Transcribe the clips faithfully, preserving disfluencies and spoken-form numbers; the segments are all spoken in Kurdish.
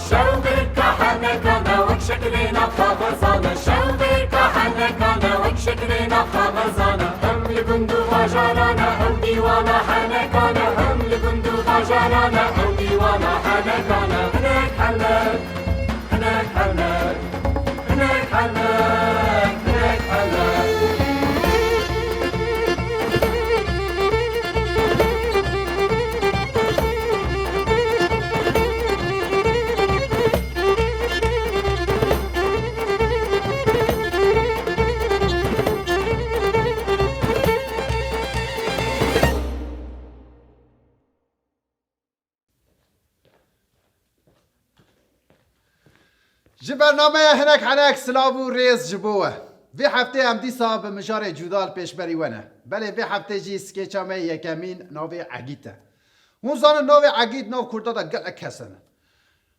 Şew bê kahenekane wek şeklê nav kaxezane, şew bê kahenekane wek şeklê nav kaxezane. Hem li gund û bajarane, hem dîwana henekane, hem li gund û bajarane, hem dîwana henekane. Hinek henek, hinek henek, hinek henek, hinek henek. Ji bernameya Hinek Henek silav û rêz ji bo we. Vê heftê em dîsa bi mijarê cuda li pêşberî we ne. Belê vê heftê jî skêça me yekemîn navê Egît e. Hûn zanin navê Egît nav Kurda de gelek kes hene.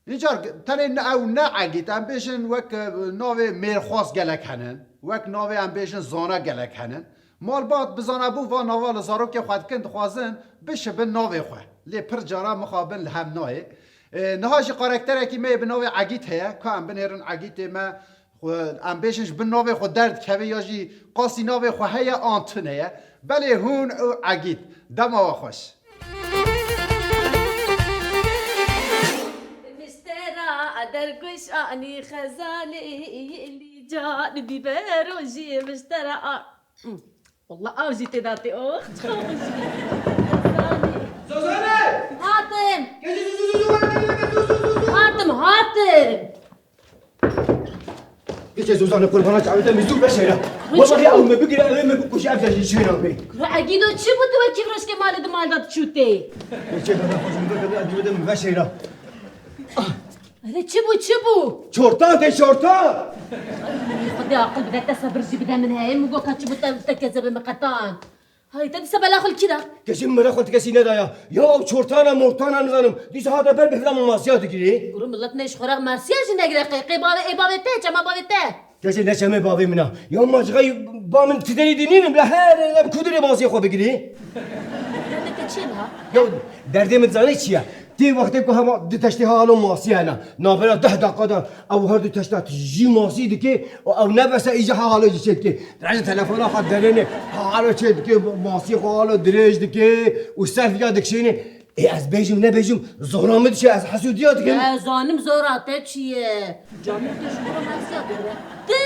Încar tenê ne ew ne Egît, em bêjin wek, e, navê mêrxwas gelek henin, wek navê em bêjin zana gelek henin. Malbat bi zanebûn van nava li zarokê xwe dikin, dixwazin bişibin navê xwe. Lê pir cara mixabin li hev nayê. E, niha jî karakterekî me yê bi navê Egît heye, ka em binêrin Egîtê me, xwe, em bêjin ji bin navê xwe derdikeve ya jî qasî navê xwe heye an tune ye. Belê hûn û Egît. Dema we xweş. Miştera derguşanî xezalê lîca li bîberojî miştera a. Wallah ew jî tê de tê. Oh, çi xweş. Zozane! Hatim! Gel, gel, gel, gel, gel, gel, gel, gel, gel, gel, gel. Hatim, hatim! Gel, gel, Zozane, qurbana çavê te, min zû veşêre. Wallahî ew me bigire, ew me bikuje, ev jî şêra bê. Kuro Egîdo, çi bû tu wekî firoşkê malê di mal de diçû tê? Gel, gel, Zozane, xwe ji min vekeve, ev jî bide min veşêre. Erê çi bû, çi bû? Çortan tê, çortan! Ay, Xwedê aqil bide te, sebir jî bide min heye. Min got ka çi bû te, te kezebê min qetan. Hay, te dîsa bela xwe li kî da? Keçê min bela xwe li kesî nedaya. Ya ew çortana mortana nizanim. Dîsa hate ber bihvira min masiya digirê. Kuro milet ne ji xwe re mersiya jî negire qey. Qey bavê, ê bavê te, çema bavê te. Keçê ne çemê bavê min a. Ya ma ji xey ba min tiderî dinînim, bila her em kudirê masiyê xwe bigirê. Derdê te çi ye niha? Ya derdê min zanî çi ye? Tê wextê ku hema du teştê ha halo masî hene. Navbera deh deqa de ew her du teşta jî masî dike û ew nebese îca ha halo jî çê dike. Direce telefona xwe derêne ha halo çê dike, masî xwe halo dirêj dike û ser vîya dikişêne. Ê ez bêjim nebêjim zora min diçe, ez hesûdiya dikim. Ez zanim zora te çi ye. Camê te ji xwe re masiya dere. Ti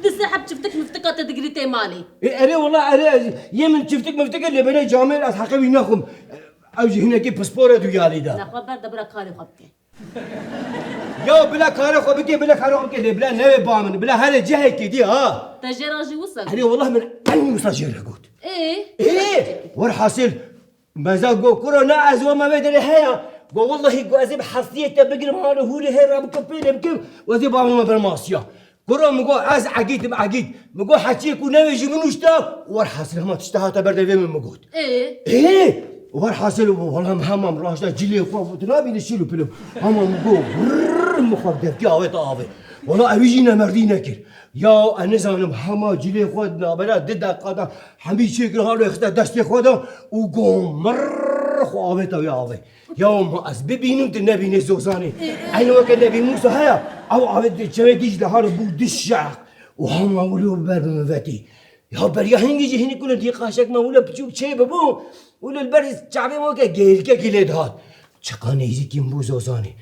di seheb çiftik miftika te digirî tê malê. Ê erê wela erê ez yê min çiftik miftik e lê bêne camê ez heqê wî naxwim. Ew jî hinekî pispor e duyalî de. Nexwe ber de bira karê xwe bike. Ya bila karê xwe bike, bila karê xwe bike, lê bila newê ba min, bila herê cihekê dî ha. Te jê re jî wisa. Herê wela min eynî wisa jê re got. Ê? Ê, werhasil, meza go kuro na ez we me vê derê heya. Go wellahî go ez ê bi hestiyê te bigirim, halo hûrê hê re bikim, pê lê bikim, û ez ê ba min me ber masiya. Kuro min got, ez Egîd im, Egîd. Min got, heçiyê ku newê ji min nûşta, werhasil hema tişta hate ber devê min, min got. Ê? Ê, werhasil wela min hema min raşta cilê xwe, tu nabînî şîl û pilim. Hema min got, brrr, min xwe bi devkê avêta avê. Wela ewî jî nemerdî nekir. Ya, ez nizanim, hema cilê xwe nabera di deqa de hemî çêkir, halo xiste destê xwe de û got, mirr, xwe avêta wê avê. Ya ma ez bibînim, tu nebînî Zozanê. Ê, ê. Eynî weke Nebî Mûsa heya, ew avê di çewê dîj de halo bû du şeq. Û hema wilo bi ber bi min vetî. Ya beriya hingî jî hinî kule dî qaşek me wilo piçûk çê bibû. Wilo li ber çavê weke gêrikekî lê dihat. Çiqa nêzîkî min bû Zozanê.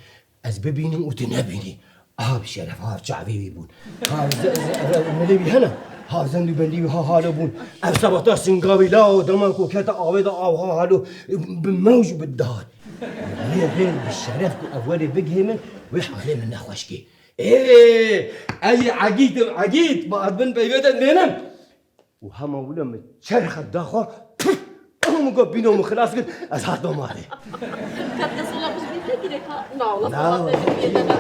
Ez bibînim û tu nebînî. Aha bi şeref, aha çavê wî bûn. Ha ze-, ze-, milê wî hene. Ha zend û bendî wî ha halo bûn. Ev sebata singa wî la û dema ku kete avê de aw ha halo bi mewj bi dihat. Lê rê bi şeref ku ev werê bigihê min, wê halê min nexweş kê. Ê, ez ê Egîd im, Egîd, ma ez bin peyvê de nênim. Û hema wilo min çerxe daxwa, puf! Min got bîno min xilas kir, ez hatim malê. Kap te sola xwe ji bîr nekire ka. Na, wala Na. Sola te ji bîr nebe.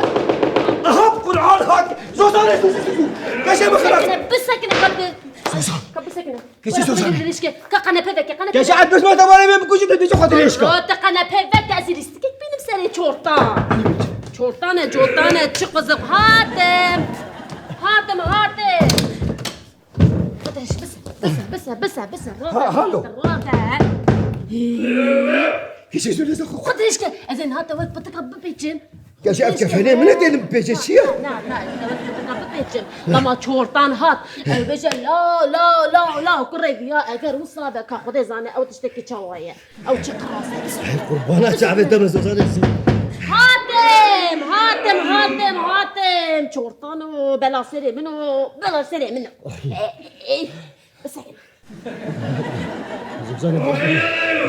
Aha, Qur'an hak! Zozanê, zu, zu, zu, zu! Keşe min xilas! Bisekine, bisekine, ka bi-, Zozan! Ka bisekine. Keşe Wala Zozan! Xwedê dirêj ke. Ka qenepe veke, qenepe. Keşe ez bisma te wale me bikujî, te dişe xwe dirêj ka. Ro te qenepe veke, ez ê lîstikek bînim serê çortan. Çortan e. Cotane çi qizim. Hatim. Hatim, hatim. Xwedeş, bise, bise, bise, bise, bise. Ha, halo. Rade. Hî. Kişê zû leze xwe. Xwedeş ke, ez ên hate wek pitika bipêçim. Ya ji ev kefenê min e têlim bipêçe çi ye? Na, na, ez ê wek pitika bipêçim. Lama çortan hat. Ew bêje la, la, la, la, kurê viya eger wisa be ka Xwedê zane ew tiştekî çawa ye. Ew çi qirase. Ay, qurbana çavê te be, Zozanê. Hatim, hatim, hatim, hatim. Çortan o, bela serê min o, bela serê min o. Ay. Ey, ey, ey. Bisekine. Zozanê,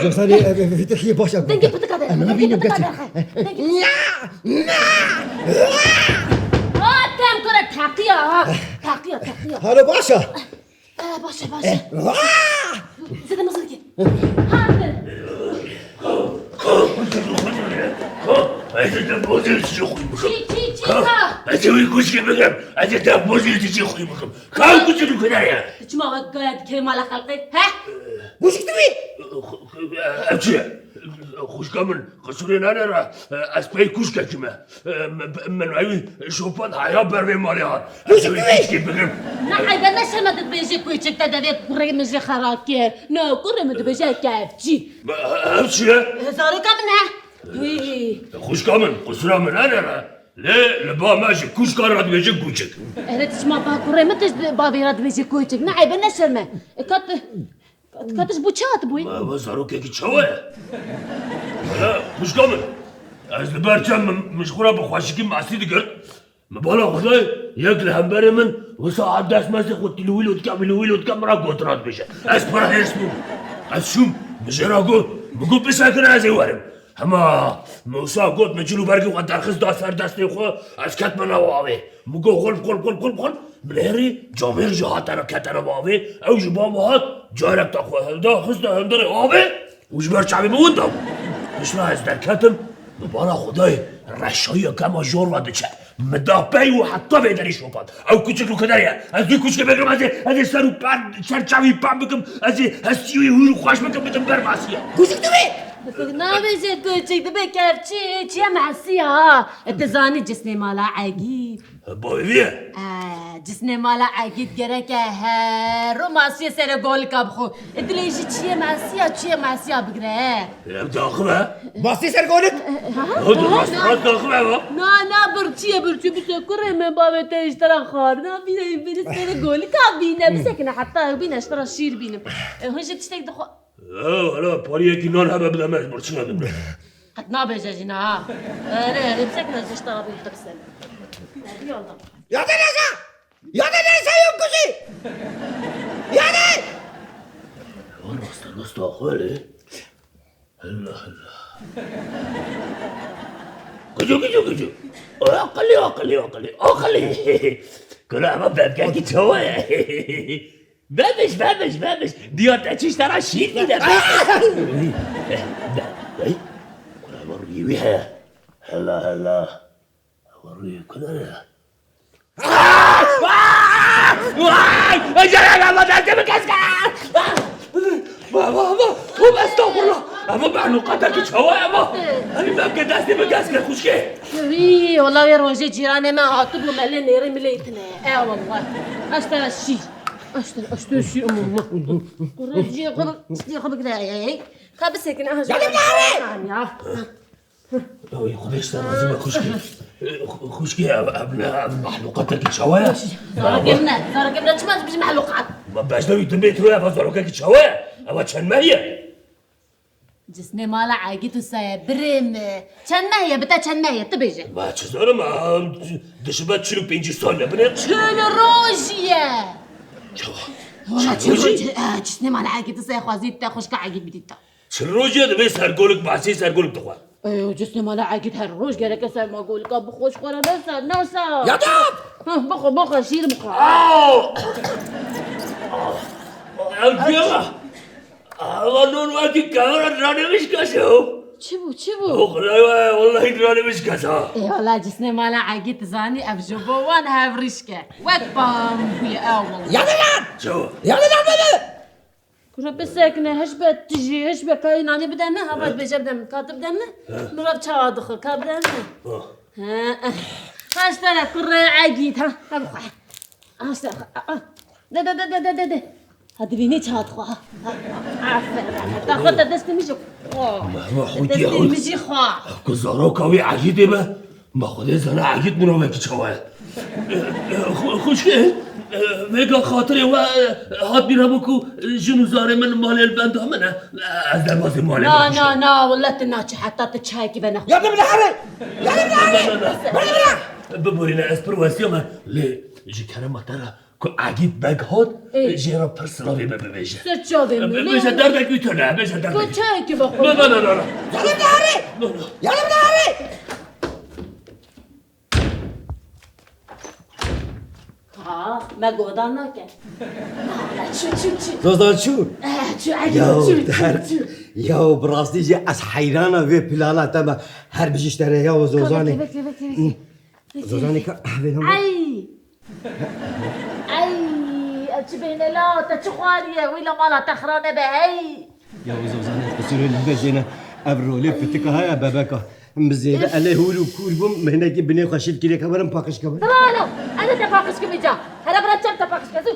Zozanê, ev, ev, vî te hî baş e. Dengê pitika de. Em nabînim geçin. Dengê pitika de. Hatim, kure taqiya ha. Taqiya, taqiya. Hala baş e. Eh, baş e, baş e. Eh, vaa! Zêde mezin ke. Hadi. Ez ê te pozê tişê xwî bikim. Çi, çi, çi, ka? Ez ê wî kuşkê bikim. Ez ê te pozê tişê xwî bikim. Ka ew kuşkê li ku de ye? Tu çima wek gaya dikerî mala xelkê, he? Kuşk tu wî? Ev çi ye? Xwişka min, qisûrê nane re, ez pey kuşkekî me. Min, min ewî şopan heya ber vê malê hat. Ez ewî kuşkê bigirim. Ne eybe, ne şerm e, tu dibêjî kûçik, te devê kurê min jî xera kir. Ne, kurê min dibêje kevçî. Ev çi ye? Zaroka min e. Hî. Xwişka min, qisûra min nane re. Lê li ba me ji kuşka re dibêje kûçik. Erê, tu çima ba kurê min, tu ji bavê re dibêjî kûçik. Ne eybe, ne şerm e. E, ka tu Ka tu ji bo çi hatibûyî? Ma, ma zarokekî çawa ye? Wele, xwişka min. Ez li ber çem min, min ji xwe re bi xweşikî masî digirt. Min bala Xwedayê yek li hemberê min wisa hat dest mezê xwe tîlûwîlû dike, mîlûwîlû dike, min re gotina dibêje. Ez pir hêrs bûm. Ez çûm, min jê re got, min got, bisekine ez ê werim. Hema min wisa got, min cil û bergê xwe derxist da ser destê xwe, ez ketime nav avê. Min got, xulf, xulf, xulf, xulf, xulf. Min hêrî camêr jî hatene ketene nav avê. Ew ji ba min hat, carek te xwe hilda, xiste hundirê avê û ji ber çavê min winda bû. Piştre ez derketim, min bala Xwedayê reşayiyeke ma jor ve diçe. Min da pey û heta vê derî şopand. Ew kûçik li ku derê ye. Ez vî kûçikê bigirim, ez ê, ez ê ser û per, ser çavî pem bikim, ez ê hestî wî hûr û xweş bikim, bidim ber masiya. Kûçik tu bê? Nabêje kûçik, dibe kevçî, çiye masiya ha. E, tu zanî cisnê mala Egîd. Bavê vî ye? E, cisnê mala Egîd gereke her ro masiyê serê golika bixwe. E, dilê jî çiye masiya, çiye masiya bigire he. Ev daxim e. Bastî ser golik. Ha, rast, rast daxim e va. Na, na, birçî ye, birçî, bise kurê me, bavê te ji te re xwarina bîne, bîne serê golika bîne, bisekine heta ew bîne ji te re şîr bînim. E, hûn jî tiştek dixwe- Ew, hele pariyekî nan hebe bide me, ez birçî nadim. Qet nabêje jî na ha. Erê, erê, bisekine ez ji te re bînim, te bisene. Yade neza! Yade neza yok kuzî! Yade! Wan rasta rasta xwe lê. Hilla, hilla. Kucu, kucu, kucu. Aqilî, aqilî, aqilî, aqilî. Kula ama bebkekî çawa ye? Bebij, bebij, bebij. Diya te çi ji te re şîr bîne. Be-, be-, kula ama rûyê wî heye. Hilla, hilla. Ew rûyê ku de ye? Vay! Vay! Ecelê me, destê min kesk e! Vay, vay, vay! Tövbe estağfurullah! Eva mehlukatekî çawa ye eva? Evî bebke destê min kesk e, xwişkê! Hî, wela wê rojê cîranê me hatibû, me lê nêrê milê tine. E wallah. Ez te şîr. Ez te, ez te şîr, aman, aman. Kurê cî xwe, cî xwe bigre. Ka bisekine, ha, ya. Ew ê Xwedê ji te razî be xwişkê. Xwişkê ev, ev ne, ev mehluqatekî çawa ye? Zarokê min e, zarokê min e, çima dibêjî mehluqat? Ma beşdevî tu bê tiro ev zarokekî çawa ye? Ev çend mehî ye? Cisnê mala Egîd Usa ye, birê min. Çend mehî ye, bi te çend mehî ye, tu bêje. Ma çi zanim, ev dişibe çil û pêncî sal ne binê? Çil rojî ye. Çawa? Wala çil rojî? Çil rojî, e, cisnê mala Egîd Usa ye, xwazî te xwişka Egîd bidî te. Çil rojê divê sergolik, masê sergolik dixwe. Ey, o cisnê mala Egîd her roj gereke ser ma golika bixwe ji xwe re nese, nese. Ya da! Hah, bixwe, bixwe, şîr bixwe. Aw! Ev çi ye? Ava non wekî kevera diranê mişka şew. Çi bû, çi bû? O xulay we, wallahî diranê mişka sa. Ey, wala cisnê mala Egîd dizanî ev ji bo wan hevrîşk e. Wek pambû ye, ew wallahî. Ya da lan! Çawa? Ya da lan bebe! Kuro bisekine, hiş be tijî, hiş be, kayî nanê bide min, hava dibêje bide min, ka tu bide min, min re çawa dixe, ka bide min. Ha. Ha, ha, işte kurê Egîd, ha, ha, bu xwe. Ha, işte, ha, ha. De, de, de, de, de, de, de. Ha, dibînî çat xwe, ha. Ha, aferin, ha, xwe te destê min jî. Oh. Mehma xwe Destê diye min jî xwe. Ku zaroka wî Egîdê be, ma Xwedê zana Egîd mirovekî çawa ye. Xwe-, xwişkê, vêga xatirê we hat bîra min ku jin û zarê min malê li benda min e. Ez derbasî malê Na, min na, xwişkê. na, wele tu naçî heta tu çayekî venexwe. Ya de bile here! Ya de bile here! Na, na, na. Bile bile! Biborîne, ez pir wesiya me, lê ji kerema te re ku Egîd Beg hat, Ê. jê re pir silavê me bibêje. Ser çavê min, Bibêje lê. derdek wî tune, bêje derdek. Tu çayekî vexwe. Na, na, na, na, na. Ya de bile here! Na, na. Ya de bile here! Ha, me guhdar nake. Çû, çû, çû. Zozan çû? Eh, çû, Egîd, Ya çû, çû, der-, çû. ya bi rastî jî ez heyrana vê plana te me. Her bijî ji te re ya Zozanê. Bekle, bekle, bekle, bekle. Zozanê ka, ah, vê lan. Ay! Ay! Ev çi bêhne la, te çi xwariye? Wî la mala te xira nebe, hey! Ya Zozanê, qisûrê li bejêne. Ev rolê pitika heye bebeka. Min zêde elê hûr û kûr bûm, min hinekî binê xwe şîv kirê ke werim paqij ke. Bravo! Ez ê te paqij kim îca. Here bira çem te paqij ke. Zû.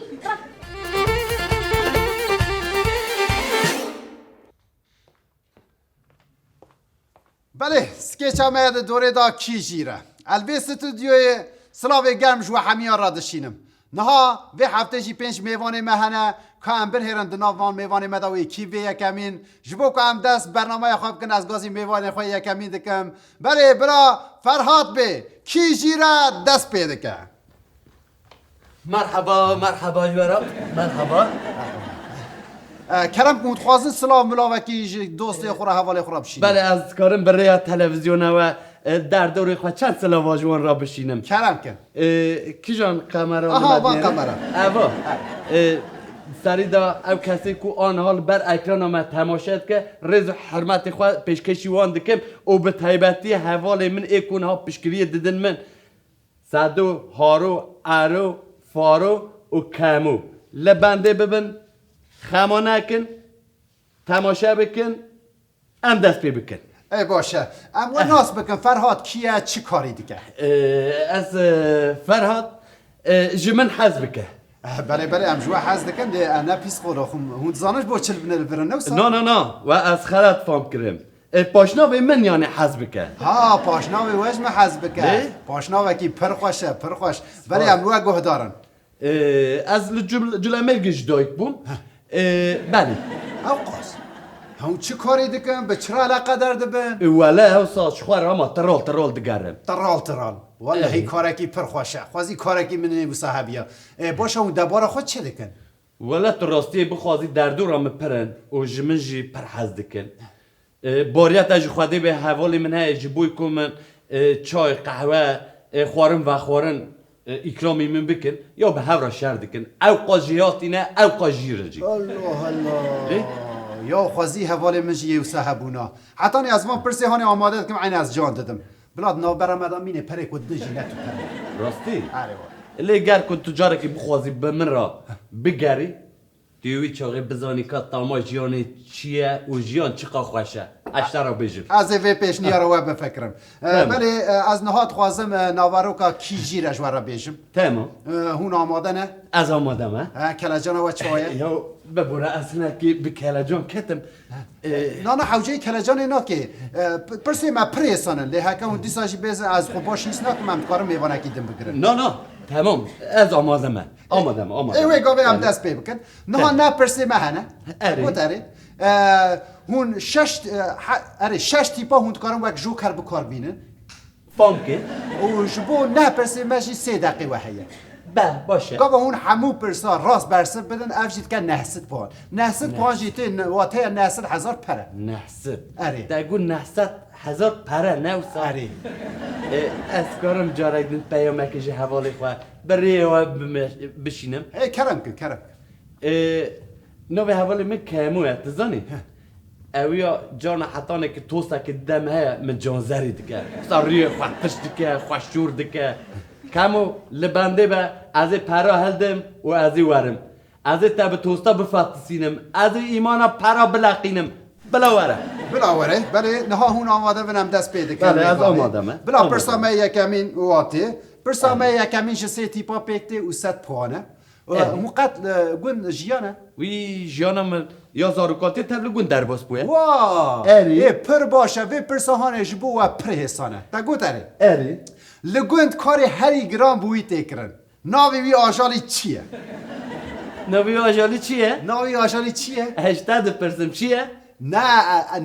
Belê, skêça me di dorê da kî jî re. El vê stûdyoyê silavê germ ji we hemiyan re dişînim. Niha vê heftê jî pênc mêvanê me hene, ka em binihêrin di nav van mêvanê me de wê kî vê yekemîn, ji bo ku em dest bernameya xwe bikin, ez gazî mêvanê xwe yekemîn dikim. Belê, bira Ferhat bê, kî jî re dest pê dike. Merheba, merheba ji we re. Merheba. E, kerem ku dixwazin silav milavekî ji dostê xwe re, hevalê xwe re bişînin. Belê, ez dikarim bi rêya televizyona we, e, derdorê xwe çend silava ji wan re bişînim. Kerem kin. E, kijan kamera Aha, li me van dinêre? kamera. Eva. E, serî de ew kesê ku aniha li ber ekrana me temaşe dike, rêz û hurmetê xwe pêşkêşî wan dikim û bi taybetî hevalê min ê ku niha piştgiriyê didin min. Sedo, Haro, Ero, Faro û Kemo. Li bendê bibin, xema nekin, temaşe bikin, em dest pê bikin. Ê baş e. Em we Eh. nas bikin, Ferhat kî ye, çi karî dike? Ee, ez, e, Ferhat, e, ji min hez bike. Eh, belê, belê, em ji we hez dikin, dê, e, ne pîs xwe hûn, hûn dizanin ji bo çi li binê li vir in, ne wisa? Na, na, na, we ez xelet fam kirim. E, paşnavê min, yanî, hez bike. Ha, paşnavê we ji me hez bike. Lê? Paşnavekî pir xweş e, pir xweş. Belê, Spas. em li we guhdar in. E, ez li Cul-, Culemêrgê ji dayik bûm. Heh. E, belê. Ew qas. Hûn çi karê dikin? Bi çi re eleqedar dibin? E, wele, ew saz ji xwe re ama tirol, tirol digerim. Tirol, tirol. Wellehî Eh. karekî pir xweş e. Xwezî karekî min ê wisa hebiya. E, baş e, hûn debara xwe çi dikin? Wele tu rastiyê bixwazî derdora min pir in û ji min jî pir hez dikin. E, bariya te ji Xwedê be, hevalê min heye ji bo ku min, e, çay, qehwe, e, xwarin vexwarin, e, îkramî min bikin, ya bi hev re şer dikin. Ew qas jêhatî ne, ew qas jîr in jî. Allah Allah. Lê? Ya xwezî hevalê min jî yê wisa hebûna. Hetanî ez van pirsê hanê amade dikim, eynî ez can didim. Bila di navbera me de mîne perê ku didin jî ne tu pere. Rastî? Erê wa. Lê ger ku tu carekî bixwazî bi min re bigerî, tu yê wî çaxê bizanî ka tama jiyanê çi ye û jiyan çiqa xweş e. Ez te re bêjim. Ez ê vê pêşniyara we bifikirim. E, Tamam. belê, e, ez niha dixwazim, e, naveroka kî jî re ji we re bêjim. Tamam. E, hûn amade ne? Ez amade me. He, kelecana we çawa ye? Ya, bibore ez hinekî bi kelecan ketim. E, Na, na, hewceyî kelecanê nake. E, p-, pirsê me pir êsan in. Lê heke hûn dîsa jî bêzin, ez xwe baş hîs nakim, em dikarin mêvanekî din bigirin. Na, na, tamam. Ez amade me. Amade me, amade Ê, me. wê gavê em Tamam. dest pê bikin. Niha Tamam. ne pirsê me hene. Erê. Got erê. E, hûn şeş, e, he-, erê, şeş tîpa hûn dikarin wek joker bi kar bînin. Fam ke. Û ji bo neh pirsê me jî sê deqê we heye. Be, baş e. Gava hûn hemû pirsa rast bersiv bidin, ev jî dike neh sed puan. Neh sed puan Neh jî tê ne-, wateya neh sed hezar pere. Neh sed. Erê. Te got neh sed hezar pere, ne wisa? Erê. E, ez karim carek din peyamekê ji hevalê xwe bi rêya we bime-, bişînim? Ê, kerem kin, kerem kin. E, navê hevalê min Kemo ye, tu zanî? Heh. Ew ya cana hetanekî tostekî dem heye min canzerî dike. Wisa rûyê xwe tiş dike, xwe şûr dike. Kemo li bendê be, ez ê pera hildim û ez ê werim. Ez ê te bi tosta bifetisînim. Ez ê îmana pera bileqînim. Bila were. Bila were. Belê, niha hûn amade bin, em dest pê dikin. Belê, ez amade me. Bila pirsa me yekemîn watê. Pirsa me yekemîn ji sê tîpa pêk tê û sed puan e. Hûn qet li gund jiyan e? Wî jiyana min ya zarokatiyê tev li gund derbas bûye. Wa! Erê. Ê, pir baş e. Vê pirsa hanê ji bo we pir hêsan e. Te got erê. Erê. Li gund karê herî giran bi wî tê kirin. Navê wî ajalî çi ye? Navê wî ajalî çi ye? Navê wî ajalî çi ye? Ez ji te dipirsim, çi ye? Ne,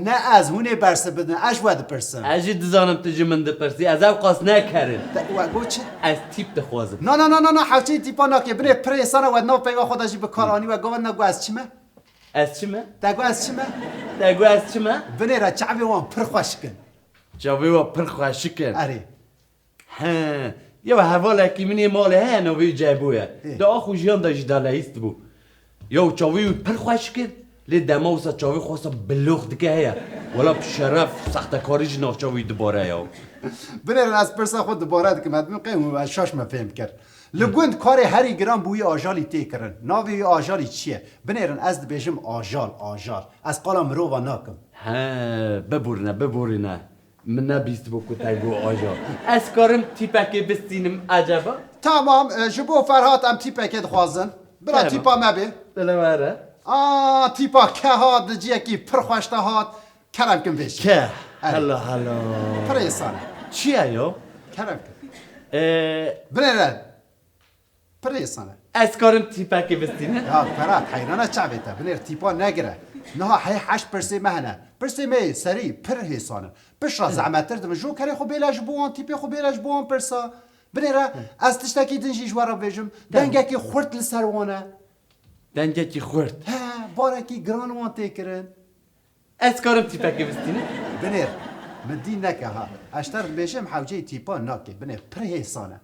ne ez, hûn ê bersiv bidin, ez ji we dipirsim. Ez jî dizanim tu ji min dipirsî, ez ew qas nekerim. Te, we got çi? Ez tîp dixwazim. Na, na, na, na, na, hewçeyî tîpa nake. Binêr pir hêsan e, we nav peyva xwe de jî bi kar anî, we gava ne got ez çi me? Ez çi me? Te got ez çi me? Te got ez çi me? Binêre çavê wan pir xweşik in. Çavê wan pir xweşik in. Erê. He, yew hevalekî min ê malê heye, navê wî Cebo ye. Ê. Di ax û jiyan de jî dalehîst bû. Yew çavê wî pir xweş kir, lê dema wisa çavê xwe wisa bilox dike heye. Wela bi şeref, sextekarî ji navça wî dibare ya. Binêrin ez pirsa xwe dubare dikim, ez dibim qey hûn ez şaş me fêm kir. Li gund karê herî giran bi wî ajalî tê kirin. Navê wî ajalî çi ye? Binêrin ez dibêjim ajal, ajal. Ez qala mirova nakim. He, biborîne, biborîne. Min nebîstibû ku te got aja. Ez karim tîpekê bistînim eceba? Tamam, e, ji bo Ferhat em tîpekê dixwazin. Bira Tamam. tîpa me bê. Bila were. Aa, tîpa ke hat, di ciyekî pir xweş de hat. Kerem kin vêjin. Ke. Erê. Hela hela. Pir êsan e. Çi ye yo? Kerem kin. Ee, Binêre. Pir hêsan e. Ez karim tîpekê bistînim? Ya Ferhat, heyrana çavê te. Binêr tîpa negire. Niha hey heşt pirsê me hene. Pirsê me yê serî pir hêsan in. Pişra zehmettir dibin. Ji kerê xwe bêle ji bo wan, tîpê xwe bêle ji bo wan pirsa. Binêre ez tiştekî din jî ji we re bêjim. Dengekî xurt li ser wan e. Dengekî xurt. He, barekî giran wan tê kirin. Ez karim tîpekê bistînim? Binêr, min dî neke ha. Ez ji te re dibêjim hewceyî tîpa nake. Binêr, pir hêsan e.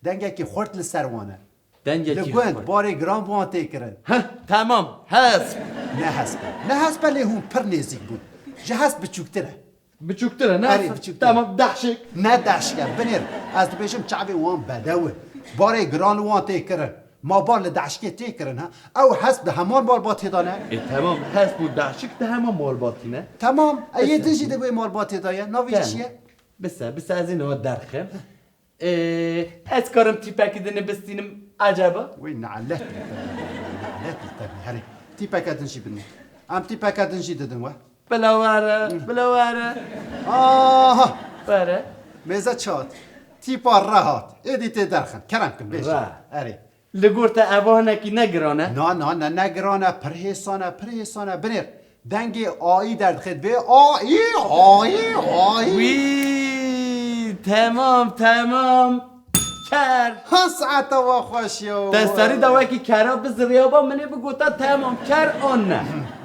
Dengekî xurt li ser wan e. Dengekî xurt. Li gund barê giran bi wan tê kirin. Heh, temam. Hesp. Ne hesp e. Ne hesp e lê hûn pir nêzîk bûn. Ji hesp biçûktir e. Biçûktir e, ne? Erê, biçûktir e. Temam, dehşik. Ne dehşik e. Binêr, ez dibêjim çavê wan bedew in. Barê giran li wan tê kirin. Ma bar li dehşikê tê kirin, ha? Ew hesp di heman malbatê de ne? Ê, temam. Hesp û dehşik di heman malbatî ne? Temam. E, yê din jî di wê malbatê de ye. Navê wî çi ye? Bise, bise, ez ê niha derxim. Ee, ez karim tîpekî din bistînim eceba? Wê nalet li te be, nalet li te be. Herê, tîpeke din jî bidin. Em tîpeke din jî didin we. Bila were, bila were. Aha! Were. Mêze çi hat? Tîpa re hat. Êdî tê derxin. Kerem kin, bêjin. Re. Erê. Li gor te eva hinekî ne giran e? Na, na, ne, ne giran e, pir hêsan e, pir hêsan e. Binêr, dengê ayî derdixê, divê ayî, ayî, ayî. Wî, temam, temam. Ker. Ha, saeta wa xweş ya. Te serî da wekî kera biziriyaba, min ê bigota temam, ker an ne.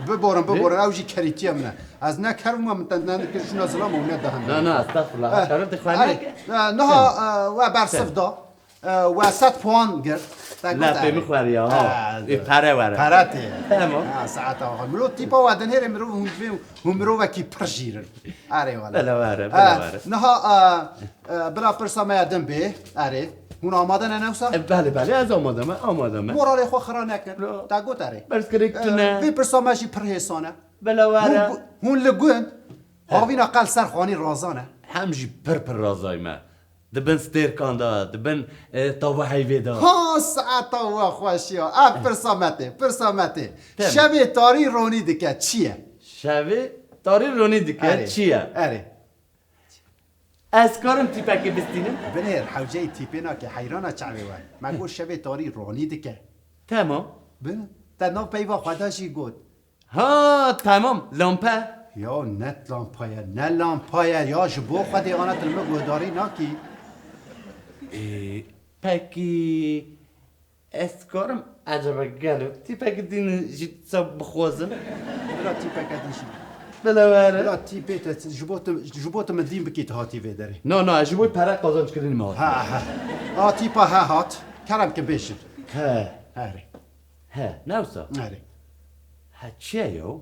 Biborin, biborin, ew jî kerîtiya min e. Ez ne ker bûma, min te ne dikir şûna zilam û ne dehemî. Na, na, estexfirullah. Eh, Şerif dixwendin. Eh, niha, eh, we bersiv da. Eh, we sed puan girt. Te got, Lepê min xweriya, ha. Eh, Ê, pere were. Pere tê. Tamam. Ha, saeta wa. Mirov tîpa we dinêrê mirov hûn divê hûn mirovekî pir jîr in. Erê wele. Bele were, bele were. Niha, eh, eh, bila pirsa me ya din bê. Erê. Hûn amade ne, ne wisa? Eh, belê, belê, ez amade me, amade me. Moralê xwe xira nekin. Te got erê. Berskirêk tune. Eh, vê pirsa me jî pir hêsan e. Bele were. Hûn, hûn li gund, havîna qel ser xanî razan e. Hem jî pir pir razay me. Di bin stêrkan de, di bin, e, tava heyvê de. Ha, saeta we xweş ya. Ev pirsa me tê, pirsa me tê. Tem. Şevê tarî ronî dike, çi ye? Şevê tarî ronî dike, Erê. Çi ye? Erê. Ez karim tîpekê bistînim? Binêr, hewceyî tîpê nake, heyrana çavê we. Me got şevê tarî ronî dike. Temam. Bin, te nav peyva xwe de jî got. Ha, tamam, lampe. Ya ne lampa ye, ne lampa ye ya, ji bo Xwedê ana tu li min guhdarî nakî. Ê, pekî ez karim ecebe gelo tîpekî din jî sa bixwazim? Bira tîpeke din jî. Bila were. Bila tîpê te ji bo tu, ji bo tu min dîn bikî tu hatî vê derê. Na, na, ez ji bo pere qazanc kirinî me hat. Ha, ha. A tîpa he hat. Kerem ki bêjin. He. Herê. He, ne wisa? Erê. He, çi ye yo?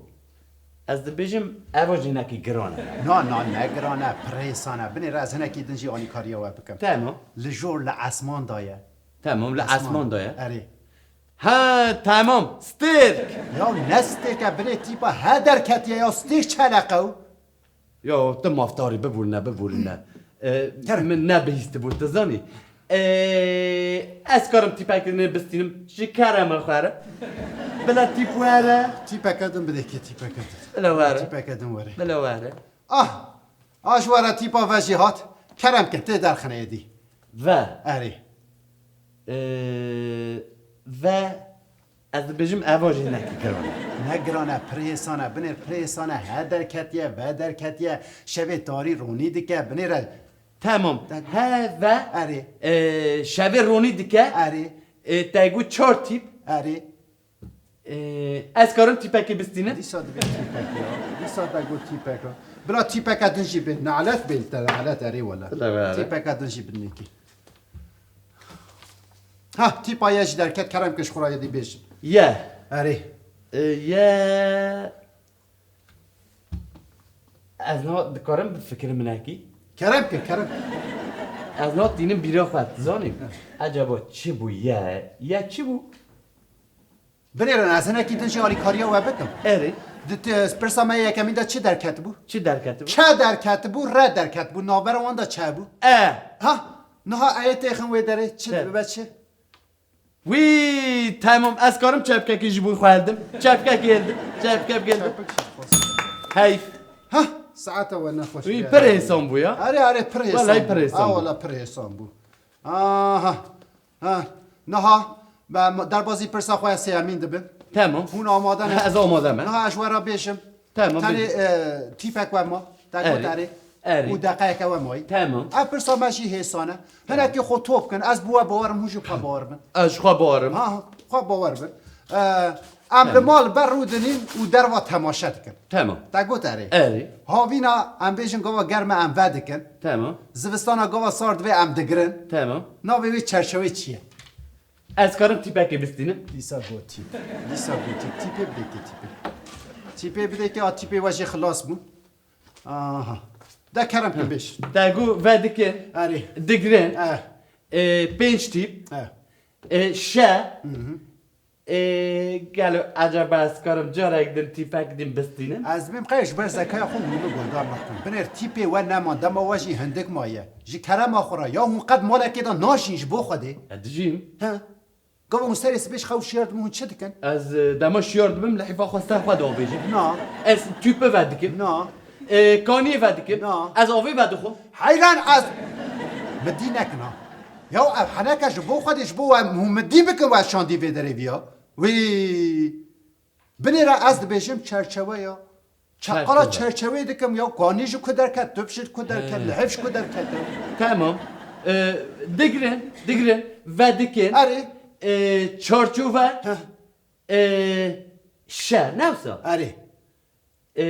Ez dibêjim, eva jî hinekî giran e. Na, na, ne giran e, pir hêsan e. Binêre ez hinekî din jî alîkariya we bikim. Temam. Li jor li esman de ye. Temam, li esman de ye. Erê. Ha, tamam. Stêrk. Ya ne stêrk e, binê tîpa he derketiye ya, stêrk çeleqe ew. Ya, tu maftarî biborîne, biborîne. Ee, Kerem. Min nebihîstibû, tu zanî. Ee, ez karim tîpekê din bistînim. Ji kerema xwe re. Bila tîp were. Tîpeke din bidê kê, tîpeke din. Bila were. Tîpeke din were. Bila were. Ah! Ah, ji were tîpa ve jî hat. Kerem ke tê derxine êdî. Ve. Erê. Ee, ve. Ez dibêjim eva jî hinekî giran e. Ne giran e, pir hêsan e. Binêr pir hêsan e. He derketiye, ve derketiye. Şevê tarî ronî dike. Binêre. Tamam. He ve. Erê. Ee, şevê ronî dike. Erê. Ee, te got çar tîp. Erê. Ee, ez karim tîpekê bistînim. Dîsa dibê tîpek ya. Dîsa te got tîpek ya. Bila tîpeke din jî bê. Nalet bê te, nalet erê wele. Bila wele. Tîpeke din jî binêkî. Ha, tîpa ye jî derket, kerem ke ji xwe re yê dî bêjin. Ye. Erê. Ee, ye. Ez niha dikarim bifikirim hinekî. Kerem ke, kerem. Ez niha tînim bîra xwe, tu zanî. Ecaba çi bû ye? Ye çi bû? Binêrin, ez hinekî din jî alîkariya we bikim. Erê. Di te- pirsa me yekemîn de çi derketibû? Çi derketibû? Çe derketibû, re derketibû, navbera wan de çe bû? E. Ha, niha eyê têxin wê derê, çi Çe. dibe çi? Wî, tamam, ez karim çepkekî ji bo xwe hildim. Çepkekî hildim. Çepkek hildim. Heyf. Ha, saeta we nexweş. Wî, pir hêsan bû ya. Erê, erê, pir hêsan Wellahî bû. Pir hêsan Ha, bû. wala pir hêsan bû. Aha. Ha, niha, me derbazî pirsa xwe ya sêyemîn dibim. Tamam. Hûn amade ne? Ez amade me. Niha ez we re bêjim. Tamam, Tenê bêjim. E, tîpek we ma. Te got Erê. erê. Erê. Û deqeyeke we mayî. Tamam. Ev pirsa me jî hêsan e. Hinekî xwe top kin. Ez bi we bawer im, hûn jî bi xwe bawer bin. Ez ji xwe bawer im. Ha, xwe bawer bin. E, em li mal ber rû dinîn û derva temaşe dikin. Tamam. Te got erê. Erê. Havîna em bêjin gava germe em vedikin. Tamam. Zivistana gava sar divê em digirin. Tamam. Navê wê çerçewê çi ye? Ez karim tîpekê bistînim. Dîsa got tîp. Dîsa got tîp. Tîpê bidê kê tîpê. Tîpê bidê kê a tîpê we jî xilas bû. Aha. De kerem kin bêj. Te got vedikin. Erê. Digirin. Eh. E, pênc tîp. Eh. E, şe. E, gelo ecaba ez karim carek din tîpek din bistînim? Ez bêm qey ji ber zekaya xwe hûn min guhdar nakin. Binêr tîpê we nema, dema we jî hindik maye. Ji kerema xwe re. Ya hûn qet malekê de naşîn ji bo Xwedê. Ez dijîm. He. Gava hûn serê sibê ji xew şiyar dibin hûn çi dikin? Ez, e, dema şiyar dibim li hîfa xwe ser xwe davêjim. Na. Ez tûpe vedikim. Na. E, kaniyê vedikim. Na. Ez avê vedixwim. Heyran ez. Min dî nekin ha. Ya ev heneke ji bo Xwedê ji bo we hûn min dî bikin we şandî vê derê viya. Wî. Binêre ez dibêjim çerçewe ya. Çeqala Çerçewe. Çerçewê dikim ya. Kanî ji ku derket, tûp ji ku derket, He. Lihif ji ku derket. Tamam. E, digirin, digirin, vedikin. Erê. E, çarçove. Heh. E, şe, ne wisa? Erê. E,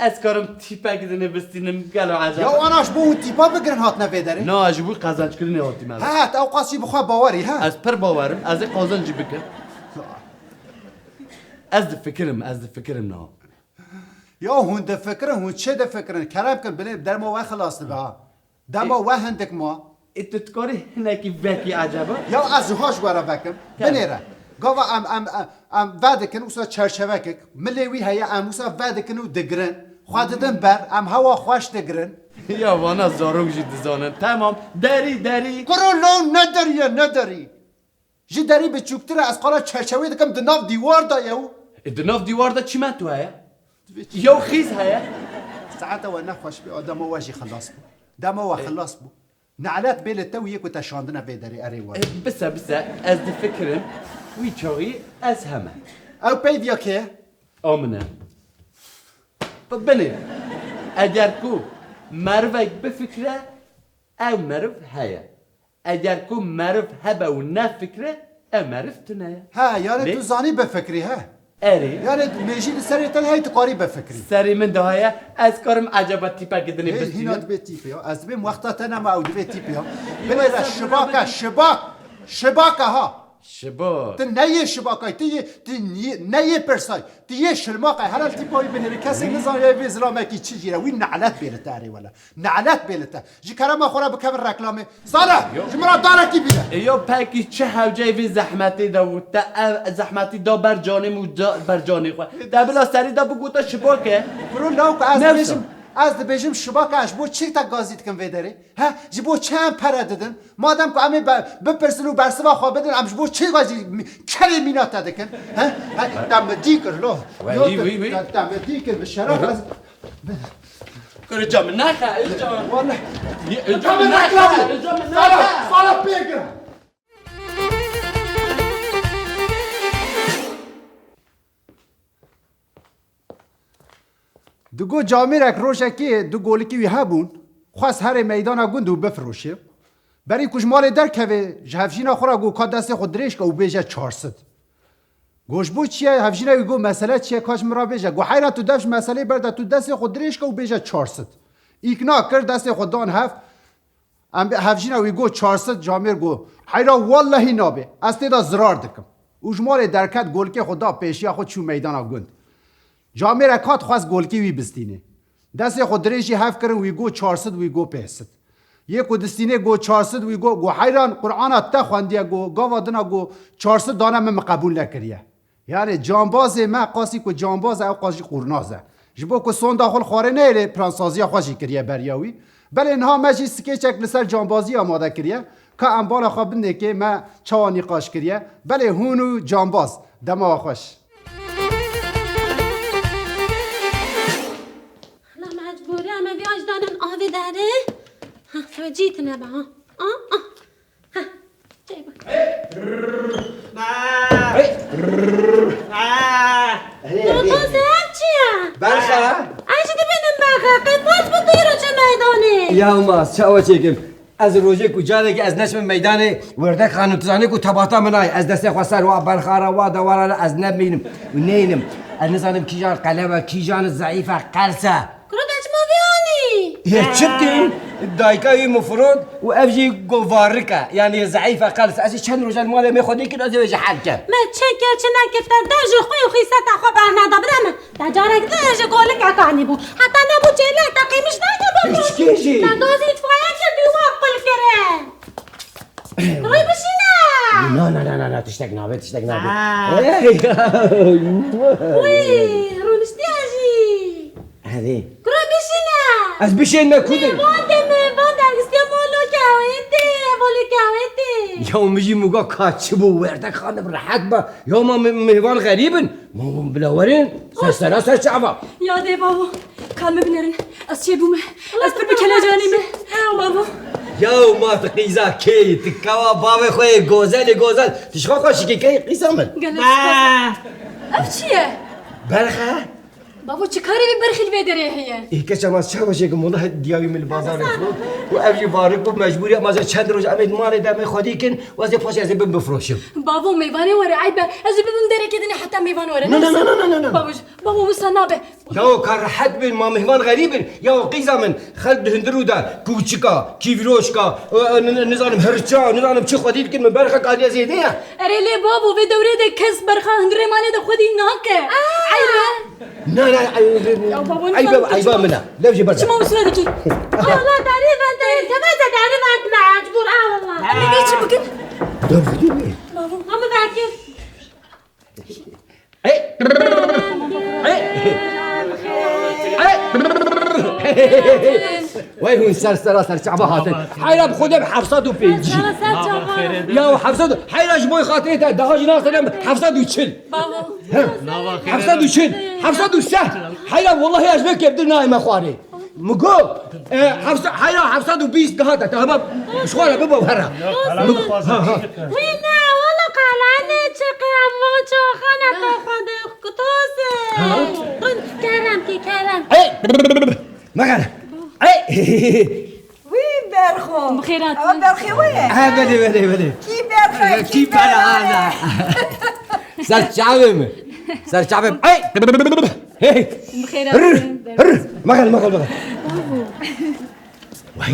ez karim tîpek din bistînim, gelo ecaba. Ya ana ji bo hûn tîpa bigirin hatine vê derê. Na, ji bo qazançkirinê hatîme. Ha, te ewqas jî bi xwe bawerî, ha? Ez pir bawerim, ez ê qazancî bikim. Ez difikirim, ez difikirim na. Ya hûn difikirin, hûn çi difikirin? Kerem kin, bilê dema we xilas dibe ha. Dema we hindik ma. Ê tu dikarî hinekî vekî ecaba? Ya ez wiha ji we re vekim. Kerem. Binêre. Gava em, em, em, em vedikin, wisa çerçevekek. Milê wî heye, em wisa vedikin û digirin. Xwe didin ber, em hewa xweş digirin. Ya vana zarok jî dizanin. Tamam. Derî, derî. Kuro lo ne derî ye, ne derî. Ji derî biçûktir e, ez qala çerçewê dikim, di nav dîwar de ye û. E, di nav dîwar de çimento heye? Yew xîz heye? Saeta we nexweş bî, a dema we jî xilas bû. Dema we xilas bû. Nelet bê li te û yê ku te şandine vê derê erê we. E, bise, bise, ez difikirim, wî çaxî ez heme. Ew peyv ya kê? A min e. Bi-, binê. Eger ku merivek bifikire, ew meriv heye. Eger ku meriv hebe û nefikire, ew meriv tune ye. Ha, yani Lê- tu zanî bifikrî, he? Erê. Yani mêjî li serê te hey tu qarî bifikrî. Serê min de heye, ez karim ecaba tîpekê dinê Hey, bistînim. hîna dibê tîpê ya. Ez dibêm wexta te nema ew dibê tîpê ya. Binêre şibak e, şibak. Şibak e ha. Şibak. Tu ne yê şibakay, tu yê, tu niyê, ne yê pirsay, tu yê şilmaqay. Herel tîpa wî binêrî, kesê nizaniye vê zilamekî çi jî re. Wî nelet bê li te erê wele. Nelet bê li te. Ji kerema xwe re bikevin reklamê. Zana, ji min re darekî bîne. E yo pekî çi hewceyê vê zehmetê de û te ev zehmetî da ber canê min û ca-, ber canê xwe. Te bila serî de bigota şibak e. Kuro law ku ez Newsa. dibêjim, ez dibêjim şibak e, ez ji bo çi te gazî dikim vê derê? He? Ji bo çi em pere didin? Madem ku em ê be-, bipirsin û bersiva xwe bidin, em ji bo çi gazî mi-, kerê mîna te dikin? He? He? Te min dî kir lo. Wê, Yo, wî, te, wî, wî. te, te min dî kir, bi şeref ez. Kirica min nexe, îca. Wallahî. Îca min nexe, îca min nexe. Sala, sala pê girin. Digo camêrek rojekê du golikî wî hebûn, xwest herê meydana gund û bifiroşê. Berî ku ji malê derkeve, ji hevjîna xwe re got, ka destê xwe dirêj ke û bêje çar sed. Got, ji bo çi ye? Hevjîna wî got, mesele çi ye? Ka ji min re bêje. Got, heyra tu dev ji meseleyê berde, tu destê xwe dirêj ke û bêje çar sed. Îkna kir, destê xwe dan hev. Em bi hevjîna wî got çar sed, camêr got, heyra wallahî nabe, ez tê de zirar dikim. Û ji malê derket, golikê xwe da pêşiya xwe, çû meydana gund. Camêrek hat, xwest golikê wî bistînê. Destê xwe dirêjî hev kirin, wî got çar sed, wî got pênc sed. Yê ku distînê got çar sed, wî got, got heyran, Qur'ana te xwendiye, got gava dina, got çar sed dane min, min qebûl nekiriye. Yani cambazê me qasî ku cambaz e, ew qas jî qurnaz e. Ji bo ku sonda xwe li xwarê neyêrê, piransaziya xwe jî kiriye beriya wî. Belê niha me jî skêçek li ser cambazî amade kiriye. Ka em bala xwe binêkê me çawa nîqaş kiriye. Belê hûn û cambaz. Dema we xweş. Ana mecbûrî em ê vî aş danin avê derê. Ha, ew cî tine be ha. Ah, ah. Heh, çê bak. Hey. Hey. Baba, sen çi ye? Berxa. Ez jî dibînim berxa. Qet paş bi tu îro çi meydanê? Ya ma, çawa çêkim? Ez rojê ku carekê ez neçim meydanê, Werdek Xanim, tu zanî ku tebata min ay. Ez destê xwe ser wa berxa re, wa dewara re ez nebînim û neynim. Ez nizanim kîjan qelew e, kîjan zeîf e, qels e. Kuro te çima vê anî? Yê çi dî? Dayika wî mifrot û ev jî govarik e. Yanî zeîf e, qels. Ez jî çend rojan malê me xwedî kir, ez ê wê ji hel kem. Me çi kir, çi nekir, te dev ji xwe û xîseta xwe berneda. Bide min. Te carek din ji golikek anîbû. Heta nebû çêlek, te qîmiş nake bû. Piçkê jî. Te gazî îtfaiye kir, dû wan qul kirin. Rûy bişîne. Na, na, na, na, na, tiştek nabe, tiştek nabe. Ha. Hey. Wî, rûniştiye jî. Hadi. Kuro bişîne. Ez bişên me kudin. Mêvan de, mêvan de, istiya molo kewêtê, molo kewêtê. Ya min jî muga ka çi bû, Werdek Xanim, rehet be. Ya ma me-, mêvan xerîb in. Ma hûn bila werin, ser sera ser çava. Ya dê bavo, ka min binêrin. Ez çêbûme. Ez pir bi kelecanî me. Bavo. Ya ma tu qîza kê yî, tu kewa bavê xwe yê gozelê gozel. Tu ji xwe xweşik î kê yî qîza min. Gelek spas. Ev çi ye? Berxe. Bavo, çi karê vî berxî li vê derê heye? Ê keça ma çawa çêkim, wela diya wî min li bazarê fro. Û ev jî barik bû, mecbûrî, ma ez ê çend roj em ê di malê de em ê xwedî kin, û ez ê paşê ez ê bim bifroşim. Bavo, mêvanê were, eyb e. Ez ê bibim derekê dinê heta mêvan were. Na, na, na, na, na, na, na. Bavo, bavo, wisa nabe. Yaw ka rehet bin, ma mihman xerîb in. Yaw qîza min, xelk di hundir û de, kûçika, kîvroşka, e, e, n-, n-, nizanim hirça, nizanim çi xwedî dikin, min berxek aniye zêde ye. Erê lê bavo, vê dewrê de kes berxa hundirê malê de xwedî nake. Aa! Eyb e. Na, na, ay, ay, Ya baba, eyba, lütfen, eyba lütfen. Min e. Lev jê berde. Çima wisa dikî? Allah derî vente, tebete derî vente, mecbûr, Allah. Em ê vê çi bikin? Dur, dur, dur. Baba, hemî vekir. Hey! Hey! Hey! Wey hûn ser sera ser çava hatin. Heyra bi xwe de bi heft sed û pêncî. Ser çava. Ya heft sed, heyra ji bo xatirê te daha jî naxirem heft sed û çil. Bavo. Heft sed û çil, heft sed û seh. Heyra, wellahî ez vê kevdir nayê me xwarê. Min got, e, heft sed, heyra heft sed û bîst daha te, te hema ji xwe re bibo here. Wî ne, wala qelane çiqe, em van çaxane te xwedê kutose. Kerem ki, kerem. Hey! Mexele. Hey! Wî berxo. Bi xêr hatin. Ew berxê we ye? Ha, belê, belê, belê. Kî berxo, kî Kî bela bela? Ana? Ser çavê min. Ser çavê min. Hey! Hey! Bi xêr Rr! Hatin. Rr! Mexel, mexel, mexel. Vay.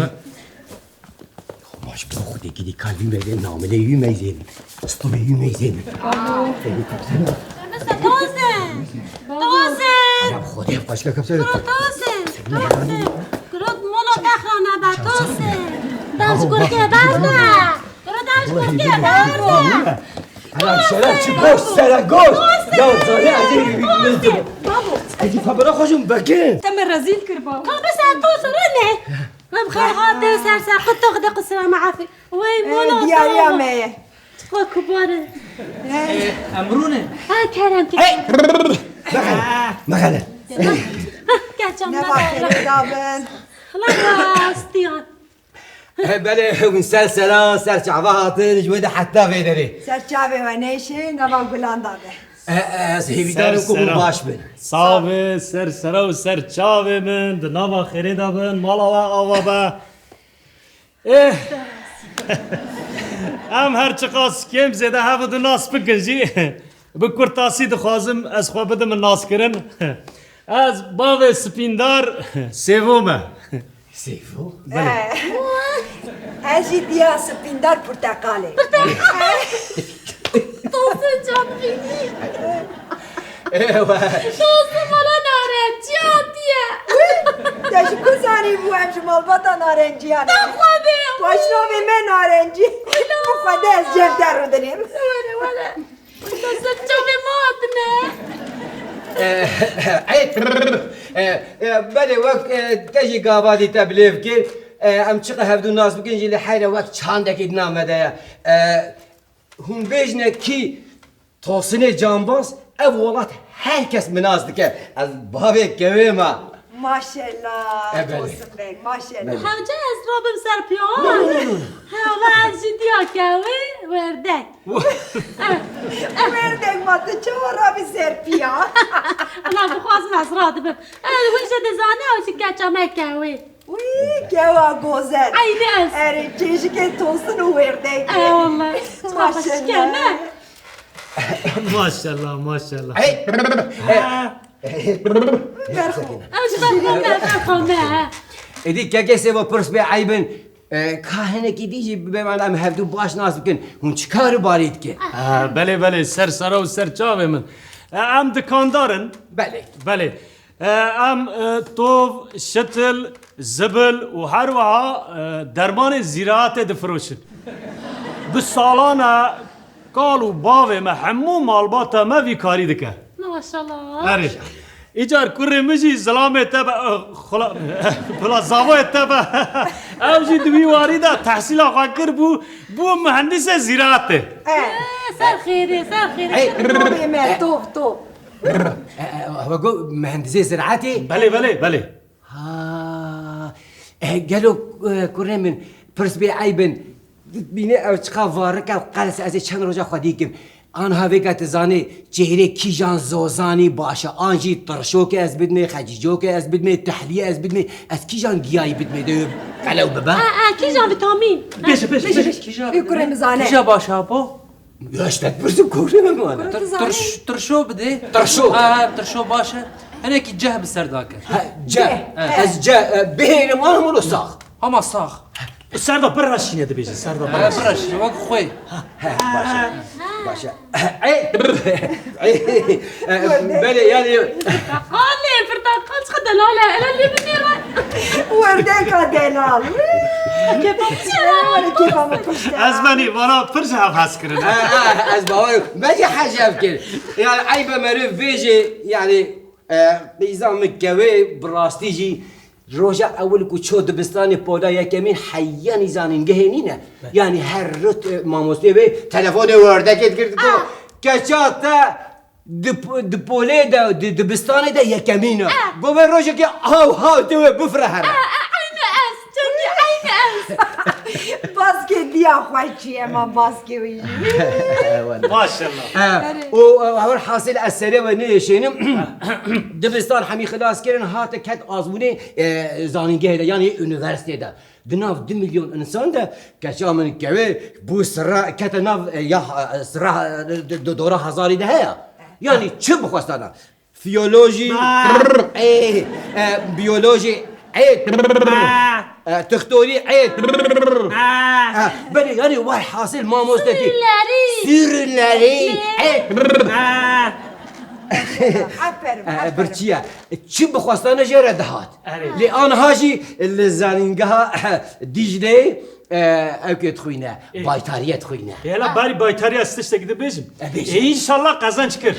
Ma Ji bo Xwedê gidî kalbî meyzên, namilê wî meyzên, stûmê wî meyzên. Mesela Tosin! Tosin! Ya Xwedê xweşke kepsene. Kuro Tosin! Tosin! Kuro mono texra nebe Tosin! Daj kurkê berde! Kuro daj kurkê berde! Ana şeref çi goş sere goş! Ya zane ez ê Tosin! Babo! Edi fabra xojum bekin! Te me rezîl kir babo! Ka bise Tosin rene! Em xêr hatin ser ser qut tu Xwedê qisira me afî. Wey mola diyariya me ye. Çiqa kubar e. Em rûne. Ha kerem ki. Hey! Mexele. Mexele. Keçam ne xêrê da bin. Xela rastiyan. Belê hûn ser sera, ser çava hatin, ji wê de heta vê derê. Ser çavê we nêşê, nava gulan da be. Ez hêvîdar im ku hûn baş bin. Sax be, ser sera û ser çavê min, di nava xêrê de bin, mala we ava be. Eh. Em her çiqas kêm zêde hev û du nas bikin jî, bi kurtasî dixwazim ez xwe bidim naskirin. Ez bavê Spîndar Sêvo me. Sêvo? Belê. Eh. Ez jî diya Spîndar Porteqalê. Tosin can bînî. Ewa. Tosin mala narencî hatiye. Te ji ku zanîbû em ji malbata narenciyan ne? Xwedê. Paşnavê me narencî. Bi Xwedê ez cem te rûdinêm. Were, were. Tosin çavê me hatine. Eh, eh, eh, eh, belê wek, eh, te jî gava dî te bilêv kir. Eh, em çiqa hevdû nas bikin jî lê heyre wek çandekî di name de ye. Eh, Hûn bêjine kî Tosinê Cambaz, ev welat her kes min nas dike. Ez bavê kewê me. Maşellah, Tosin Beg, maşellah. Belê. Hewce ez rabim ser piya. No, no, no, no. He, ama ez jî diya kewê werdek. Werdek ma tu çawa rabî ser piya? Ama bixwazim ez radibim. Ez hûn jî dizane ew jî keça me kewê. Wî, kewa gozel. Eynî ez. Erê, çêjikê Tosin û wêrdeyê. E, wallahî. Maşallah. Maşallah, maşallah. Ey! Ha. Ew ji ber xwe me, ber xwe me, he. Êdî kekê Sêvo pirs bê eybin. E, ka hinekî dî jî bê me em hevdû baş nas bikin. Hûn çi kar û barî dikin? Ha, belê, belê, ser sera û ser çavê min. E, em dikandar in. Belê. Belê. E, em, e, tov, şitil, zibil û her wiha, e, dermanê zîraetê difiroşin. Bi salan e kal û bavê me hemû malbata me vî karî dike. Maşallah. Erê. Îcar kurê min jî zilamê te be, e, xula, bila zavoyê te be. Ew jî di wî warî de tehsîla xwe kir bû, bû muhendisê zîraetê. E, ser xêrê, ser xêrê. Hey. Tov, tov. E, e, we got mühendisê ziraetê? Belê, belê, belê. Ha. E, gelo, e, kurê min, pirs bê eybin. Bîne ew çiqa varik e, qels ez ê çend roja xwedî kim. Anha vêga tu zanê çêrê kîjan zozanî baş e. An jî tirşokê ez bidmê, xecîcokê ez bidmê, tehliyê ez bidmê. Ez kîjan giyayî bidmê de qelew bibe? E, e, kîjan vîtamîn? Bêje, bêje, bêje. Ê kurê min zane. Kîja baş e apo? Ya, ji te dipirsim, kurê min wan. Tir-, tirş-, tirşo bidê. Tirşo. Ha, ha, tirşo baş e. Hinekî ceh bi ser dake. Ha, ceh. Ceh. Ha. Ez ceh, e, bihêrim, an hemû sax. Hema sax. Serda pir reşîne dibêje, serda pir reşîne. Ha, pir reşîne, wek xwê. He, baş e. Baş e. Ey, ey, e, belê, yani. Porteqalê, porteqal çiqa delal e. Hele lê binêre. Werdeka delal. Kêfa min delal. Kêfa min pişt e. Ez benî, vana pir ji hev hez kirin. Ha, ha, ez bawer, me jî hez ji hev kir. Yani, eyb e meriv bêje, yani, e, qîza min kewê, bi rastî jî, roja ewil ku ço dibistanê poda yekemîn heyanî zanîngehê nîne. Yani, her rot, e, mamostê wê telefonê werdekê dikir, diko, keça te Di, di polê de, di dibistanê de yekemîn e. Eh. Go vê rojekê haw haw tê wê bifire here. Eh, eh, eynî ez, çemkî eynî ez. Baskê diya xwe çi ye, ma baskê wî jî. Maşallah. Eh, û, eh, hewar hasil ez serê we nêşênim. Dibistan hemî xilas kirin, hate ket azmûnê, eh, zanîngehê de, yanî unîversîtê de. Di nav du milyon însan de keça min kewê bû sira, kete nav, e, ya, e, sira, e, d-, d-, dora hezarî de heye. Yanî çi bixwestana? Fiyolojî, e, e, biyolojî, e, E, tixtorî, ê. Ah. E, belê, yanî, welhasil, mamostetî. Sürünleri. Sürünleri. Ê. Ah. Aferin, e, aferin. Birçî ye. Çi bixwestane jê re dihat. Erê. Lê aniha jî li zanîngeha Dîcleyê, e, ew kê dixwîne, Ê. Baytariyê dixwîne. Hela barî baytariyê ez tiştekî dibêjim. E, bêje. Ê, înşallah qezenc kir.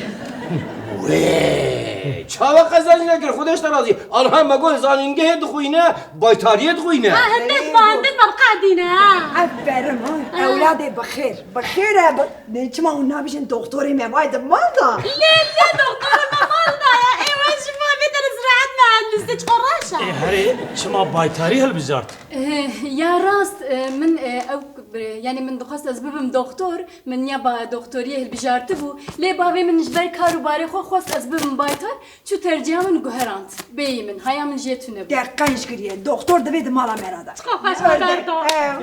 Wê, çawa qezenc nekir, Xwedê ji te razî. Aniha me got zanîngehê dixwîne, baytariyê dixwîne. Ha, hindik ba, hindik ba, bi qedîne, ha. Aferin, ha. Ha. Ewladê bi xêr. Bi xêr e, bi-, ne, çima hûn nabêjin doktorê me vay di mal da? Lê, lê, doktorê me mal da ya. Ê, we ji bo vê derê ziraet mühendisi, çiqo reş e. Ê, herê, çima baytarî hilbijart? Eh, ya rast, eh, min, eh, ew, eh, yanî min dixwest ez bibim doktor, min ya ba doktoriyê hilbijartibû. Lê bavê min ji ber kar û barê xwe xwest ez bibim baytar. Çû terciha min guherand. Bêyî min, haya min jê tune bû. Te qenc kiriye. Doktor divê di mala me re de. Çiqa xweş haber da. Ew.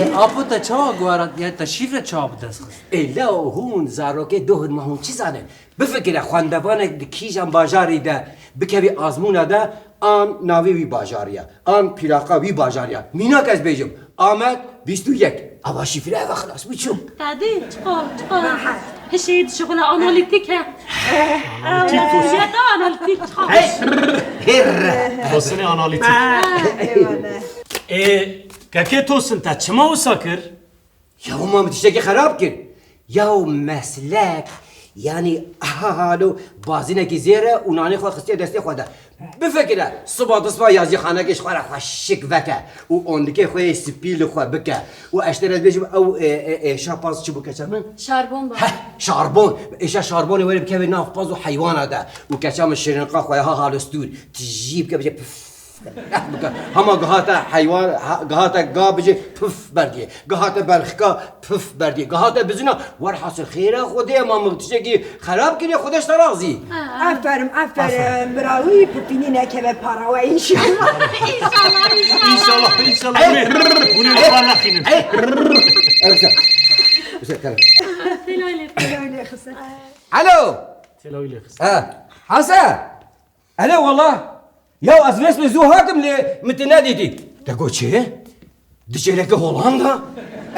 Ê, apo te çawa guherand? Yani te şîvre çawa bi dest xist? Ê, leo hûn zarokê doh in, ma hûn çi zanin? Bifikire, xwendevanek di kîjan bajarî de bikevî azmûna de, an navê wî bajarî ye, an pîraqa wî bajarî ye. Mînak ez bêjim, Amed bîst û yek. Ava şîfre eve xilas bû çû. Tadî, çiqa, çiqa. Hişê dişixule analîtîk he. Analîtîk. Analîtîk, çiqa. Hey! Hêr! Tosine analîtîk. Ha. Eyvallah. Ê, kekê Tosin te çima wisa kir? Ya hema min tiştekî xerab kir. Ya meslek, yanî aha halo bazînekî zêr e û nanê xwe xistiye destê xwe de. Bifikire, siba du siba yazîxanekê ji xwe re xweşik veke û ondikê xwe yê spî li xwe bike û ez ji te re bêjim ew, e, e, êşa paz çi bû keça min? Şarbon bû. Heh, şarbon. Êşa şarbonê were bikeve nav paz û heywana de û keça min şirinqa xwe ya ha halo stûr tijî bike bije pif. Bike. Hema gihate heywan, ha, gihate ga bije puf berdiyê. Gihate berxika puf berdiyê. Gihate bizina, werhasil xêra Xwedê ma min tiştekî xerab kiriye, Xwedê ji te razî. Aferin, aferin. Bira wî pipînî nekeve para we înşallah. Înşallah, înşallah. Hûn ê li xwe nexînin. Ey, ey. Ey, wisa, wisa, kerem. Têlawî lê xise. Alo. Têlawî lê xise. Ha, Hesen. Ele wala. Ya ez vêst zû hatim lê min te nedîtî. Te got çi? Di çêleke Holanda?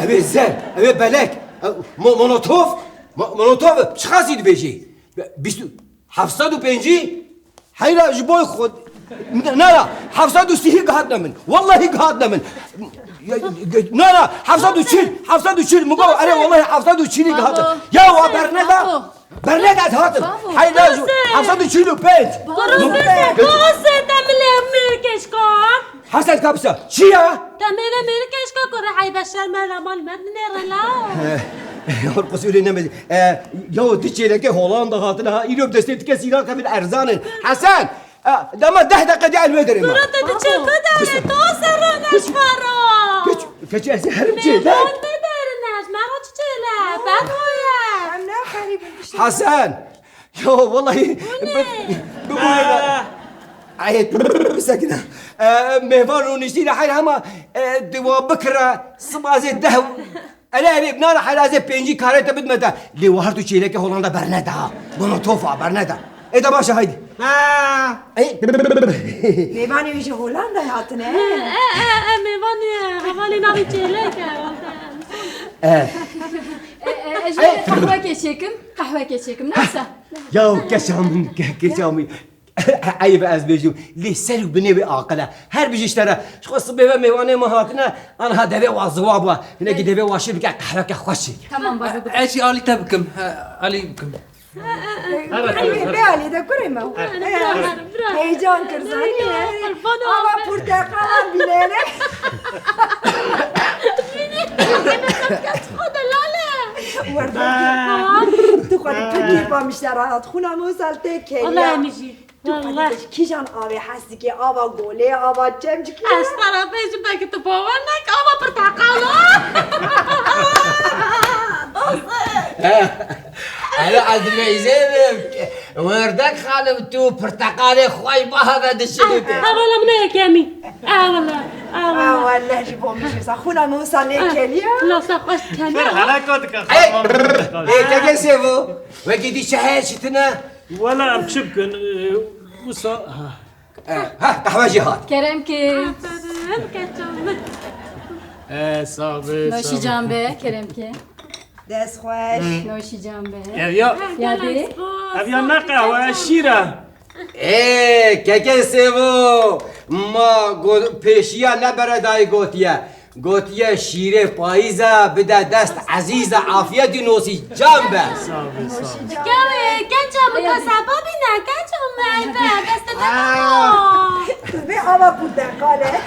Ew ê zer, ew ê belek. Ew, mo-, molotof? Mo-, molotof, çiqasî dibêjî? Bîst û, heft sed û pêncî? Heyra ji bo xwe. Na, na, heft sed û sî gihatne min. Wallahî gihatne min. Ya, na, na, heft sed û çil, heft sed û çil. Min got, erê wallahî heft sed û çilî gihatne. Ya, wa berneda. Berneda ez hatim. Heyra ji heft sed û çil û pênc. Baba. Baba. Bose, te milê milkê şkan. Hesen kapsa. Çi ya? Te milê milkê şkan kure heybe şerme la mal met nêre la. Hor qusûrê nemedî. E, ya di çêlekê Holanda hatine ha. Îro bi destê dike sîran kevin erzan in. Hesen. E, dema deh deqe de elwê derê ma. Kure te di çêlke de to serrana şfara. Keç, keç ez herim çêle. Mêvan me derine, ji me re çi çêle? Berhoye. Em ne xerîb in. Hesen! Ya wallahî, bi, bi, bi, ay, sekine. E, mêvan rûniştî ne heyr hema, e, diwa bikira, siba zê deh. Ele, ele, nana heyra zê pêncî karê te bidme te. Lê wa her tu çêleke Holanda berneda. Molotofa berneda. Ê de baş e, haydi. Ha. Ey. Mêvanê wî ji Holandayê hatine. E, e, e, mêvanê hevalê navê çêlek e. E. E, e, ez ji qehwekê çêkim, qehwekê çêkim, neyse. Ya keça min, ke-, keça min. Eyb e ez bêjim, lê ser û binê wê aqil e. Her bijî ji te re. Ji xwe sibê ve mêvanê me hatine, aniha devê wa ziwa bû. Hinekî devê wa şîr bike, qehweke xweş çêke. Tamam baba. Ez jî alî te bikim, e, alî bikim. Heyê, bê alî de kurê me. Bira, bira, bira. Heyecan kir zanî. Ava porteqala bînere. Bînê, bînê, kes xwe de lale. Werda. Tu xwe de pir kêfa miştera hat. Xwina me wisa tê kêliya. Wallahî min jî. Tu xwe de kîjan avê hes dikê? Ava golê, ava çemçikî? Ez te re bêjim, belkî tu bawer neke, ava porteqala. Dost. Alo, ez dibêjim, Werdek xanim, tu porteqalê xwe yî biha ve dişinî te. Hevala min e yekemîn. Ewele, ewele. Ewele ji bo min jî wisa. Xwina min wisa lê keliya. Lasa xweş dikene. Her hereka dike. Ey, ey, keke Sêvo. Wekî dî çi heye çi tune? Wela em çi bikin? E, wisa, ha. E, ha, qehwe jî hat. Kerem ke. Keça min. Ee, sağ be, sağ Noşî be. Can be, kerem ke. Dest xweş. Noşî can be. Ev ya, Yadê. Ev ya ne qehwe, şîr e. Ê, kekê Sêvo, ma go- pêşiya ne beredayî gotiye. Gotiye şîrê payîz e, bide dest ezîz e, afiyetî nosî can be. Sağ be, sağ be. Kewê, keça min ka sebabî ne, keça min be, destê te Tu vê ava ku deqale.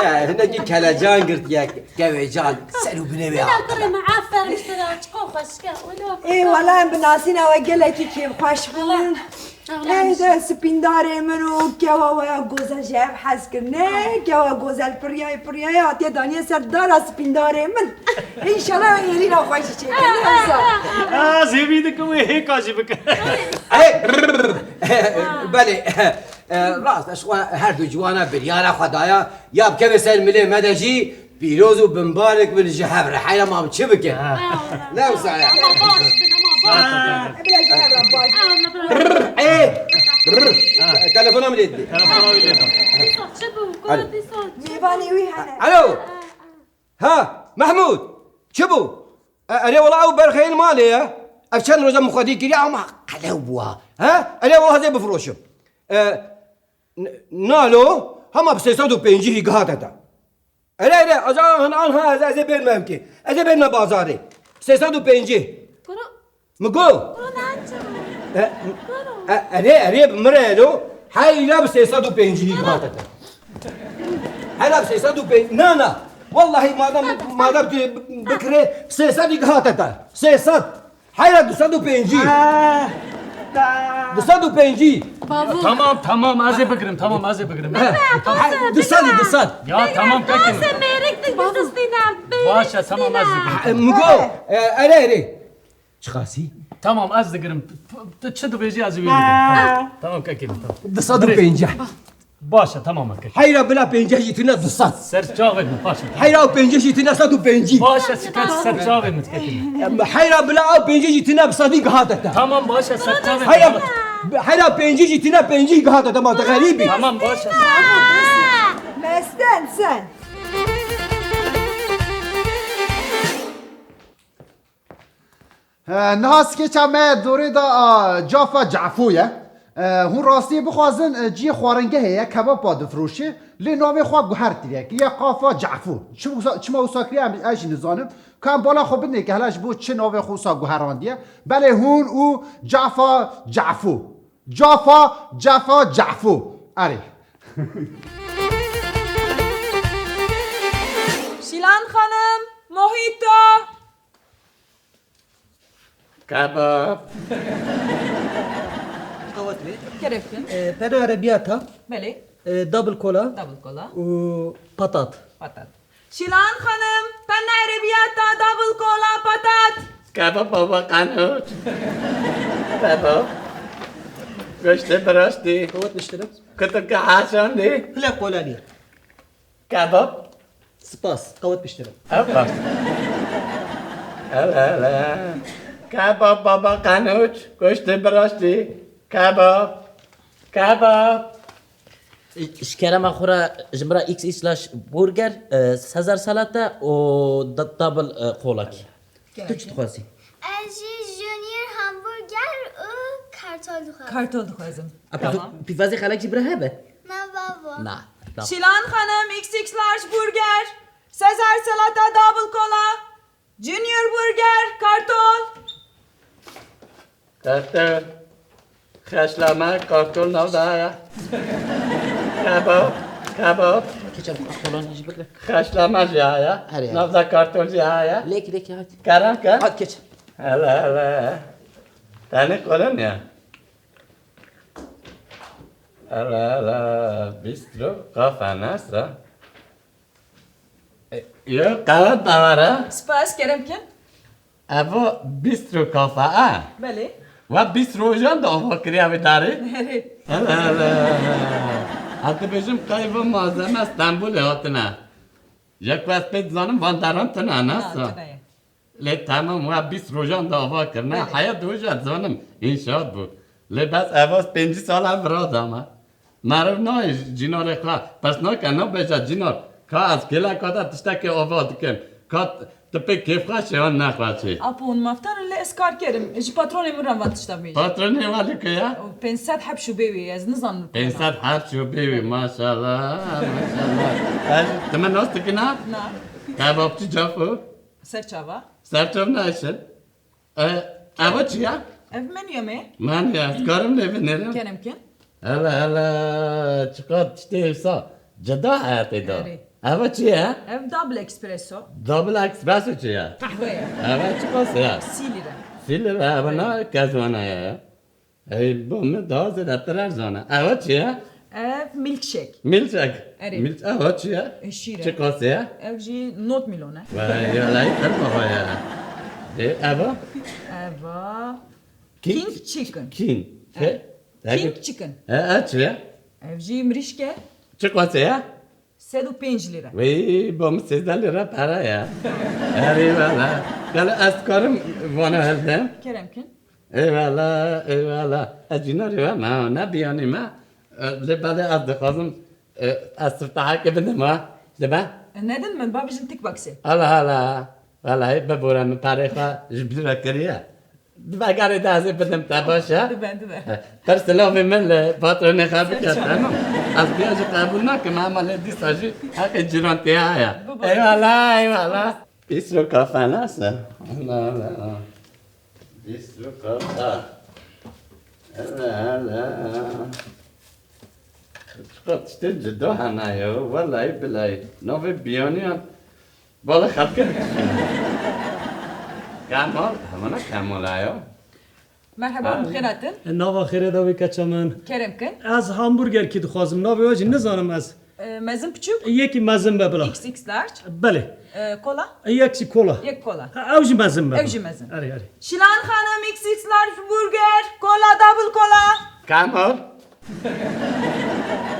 E, hinekî kelecan girtiye, kewê can, ser û binê wê Bila hatine. kurê min, aferin ji te re, çiqo xweşik e, wilo. Ê wala em bi nasîna we gelekî kêfxweş bûn. Ê de spîndarê min û kewa we ya gozel ji hev hez kirine, kewa gozel piriyayê piriyayê hatiye daniye ser dara spîndarê min. Înşallah em êrîna xwe jî çêkin. Ez hêvî dikim wê hêka jî bikin. Ê, belê, e, rast, ez xwe her du ciwana biryara xwe daya, ya bikeve ser milê me de jî, Pîroz û bimbarek bin ji hev re. Heyra mam çi bikin? Ne wisa ya? Bila ji hev re baş. Ê! Telefona min lê didê. Telefona wî lê da. Dîsa çi bû? Koro dîsa çi bû? Mêvanê wî hene. Alo! Ha, Mehmûd! Çi bû? E, erê wala ew berxeyên malê ye. Ev çend roja min xwedî kiriye ama qelew bû ha. Ha? Erê wala hezê bifroşim. E, n- nalo, hema bi sê sed û pêncî hî gihate te. Erê, erê, ez a- an- anha ez, ez ê bêrme evkê. Ez ê bêrme bazarê. Sê sed û pêncî. Koro, Mi got. koro ne çi bû? E, e, erê, erê, bi min re elo. Heyra bi sê sed û pêncî hî gihate te. Heyra bi sê sed û pêncî. Na, na. Wallahî madem, madem tu bikire, sê sed hî gihate te. Sê sed. Heyra du sed û pêncî. Du sed û pêncî. Bavû. Tamam, tamam, ez ê bigirim, tamam, ez ê bigirim. Du sed, du sed. Ya tamam, peki. Nasıl mêrik dikizistîne? Baş e, tamam, ez digirim. E, Migo, e, erê, erê. Çiqasî? Tamam, ez digirim. Tu çi dibêjî, ez ê wê digirim. Tamam, tamam, kekê min, tamam. Du sed û pêncî. Baş e, tamam, kekê. Heyra bila pêncî jî tune du sed. Ser çavê min, baş e. Heyra û pêncî jî tune sed û pêncî. Baş e, şikayet ser çavê min, kekê min. Heyra bila ew pêncî jî tune bi sedî gihate te. Tamam, baş e, ser çavê min. Heyra, heyra pêncî jî tune pêncî gihate te ma te xerîbî. Tamam, baş e. Mesten sen. He, niha skeça me dorê da a, Cafa Cafo ye. E, hûn rastiyê bixwazin, e, ciyê xwaringehê ye, kebaba difroşê, lê navê xwe guher tiriye, kiriye Qafa Cafo. Çi wisa, çima wisa kiriye, em, ez jî nizanim. Ka em bala xwe bidinê ke hela ji bo çi navê xwe wisa guherandiye. Belê hûn û Cafa Cafo. Cafa, Cafa Cafo. Erê. Şîlan Xanim, Mojito. Kebab. Qewet be. Kerem kin. E, pena erebiyata. Belê. E, double cola. Double cola. Û patat. Patat. Şîlan Xanim, pena erebiyata, double cola, patat. Kebab baba qanûç. Kebab. Goştê biraştî. Qewet niştirim. Kutuk haşandî. Pile kolanî. Kebab. Spas. Qewet piştirim. Ev baş. Hele hele. Kebab baba qanûç. Goştê biraştî. Kebab. Kebab. Ji kerema xwe re ji min re X X large burger, e, Caesar salata û d- double, e, kolakî. Tu çi dixwazî? Ez jî junior hamburger û kartol dixwazim. Kartol dixwazim. A, pîv- Pîvazê xelek jî bira hebe? Na babo. Na. na. Şîlan Xanim, X X large burger, Caesar salata, double cola, junior burger, kartol. Kartol. Xeşlame, kartol nav da haya. Kebab. Kebab. Keçe bu kolon jî bigre. Xeşlame jî haya. Her yer. Nav da kartol jî haya. Leki leki hadi. Kerem ken. Hadi geç. Hele hele. Tenê kolon ya. Hele hele. Bistro kafe nasa. E, yo, qehwe tewere. Spas, kerem kin. Evo bistro kafe a. Belê. Wa bîst rojan da ava kiriya vê darê. Hele hele. Hadi bêjim qey va malzeme Stenbolê hatine. Ya ku ez pê dizanim van deran tune ne sa. Lê temam wa bîst rojan da ava kirine. Heya di roja dizanim înşaat bû. Lê bes eva pêncî sala vira da me. Meriv nayê cînarê xwe pers nake, nabêje cînar, ka ez kêleka te tiştekê ava dikim. Ka tu pê kêfxweş î yan nexweş î. Apo, hûn mafdar in, lê ez karker im. Ji patronê min re van tişta bêjim. Patronê we li ku ye? Pênc sed heb şûbê wî, ez nizanim li ku ye. Pênc sed heb şûbê wî, maşallah, maşallah. Ez, tu min nas dikî na? Na. Kebabçî Cafo. Serçava. Serçava nayê şin. E, eva çi ye? Ev menüya me. Menüya, ez karim lê binêrim? Kerem kin. Hele, hele, çiqas tiştê wisa cida heye tê de. Erê. Eva çi ye? Ev double espresso. Double espresso çi ye? Qehwe ye. Eva çiqas ye? Sî lîre. Sî lîre, eva na kezwana ye. Ey, bo min daha zêdetir erzan e. Eva çi ye? Ev milkshake. Milkshake. Erê. Milk-, eva çi ye? E, şîr e. Çiqas ye? Ev jî not milyon e. Vay, ya, lay, her baba ya. E, eva? Eva. King? King chicken. King. Evet. He? King chicken. E, e, çi ye? Ev jî mirîşk e. Çiqas ye? Sed û pênc lîre. Wey, bo min sêzdeh lîre pere ye. Erê valla. Gel ez karim vana hildim. Kerem kin. Eyvallah, eyvallah. Ez cînarê we me, ne biyanî me. E, lê belê ez dixwazim, e, ez siftahekê bidim ha. Dibe? E, nedin min, ba bijin tik baksê. Hala, hala. Vallahi bibore min perê xwe ji bîr ve kiriye. Dibe gerê de ez ê bidim te, baş e? Dibe, dibe. Pir silavê min li patronê xwe bike, tamam? Ez biya jî qebûl nakim, hema lê dîsa jî heqê cîrantî heye. Bibo. Eyvallah, eyvallah. Bistro kafe nasıl? Allah Allah. Bistro kafe. Allah Allah. Çiqas tiştê cida hene ya. Wellahî bilahî. Navê biyaniyan bala xelkê dikişîne. Kemal, hemana Kemal e ya. Merhaba, ha. Bi xêr hatin. E, nava xêrê de wê keça min. Kerem kin. Ez hamburgerkî dixwazim. Navê wê jî nizanim ez. E, mezin piçûk? Yekî mezin be bila. X X large. Belê. E, kola? E, yek jî kola. Yek kola. Ha, ew jî mezin be. Ew jî mezin. Erê, erê. Şilan Xanim X X large burger, kola, double kola. Kemal.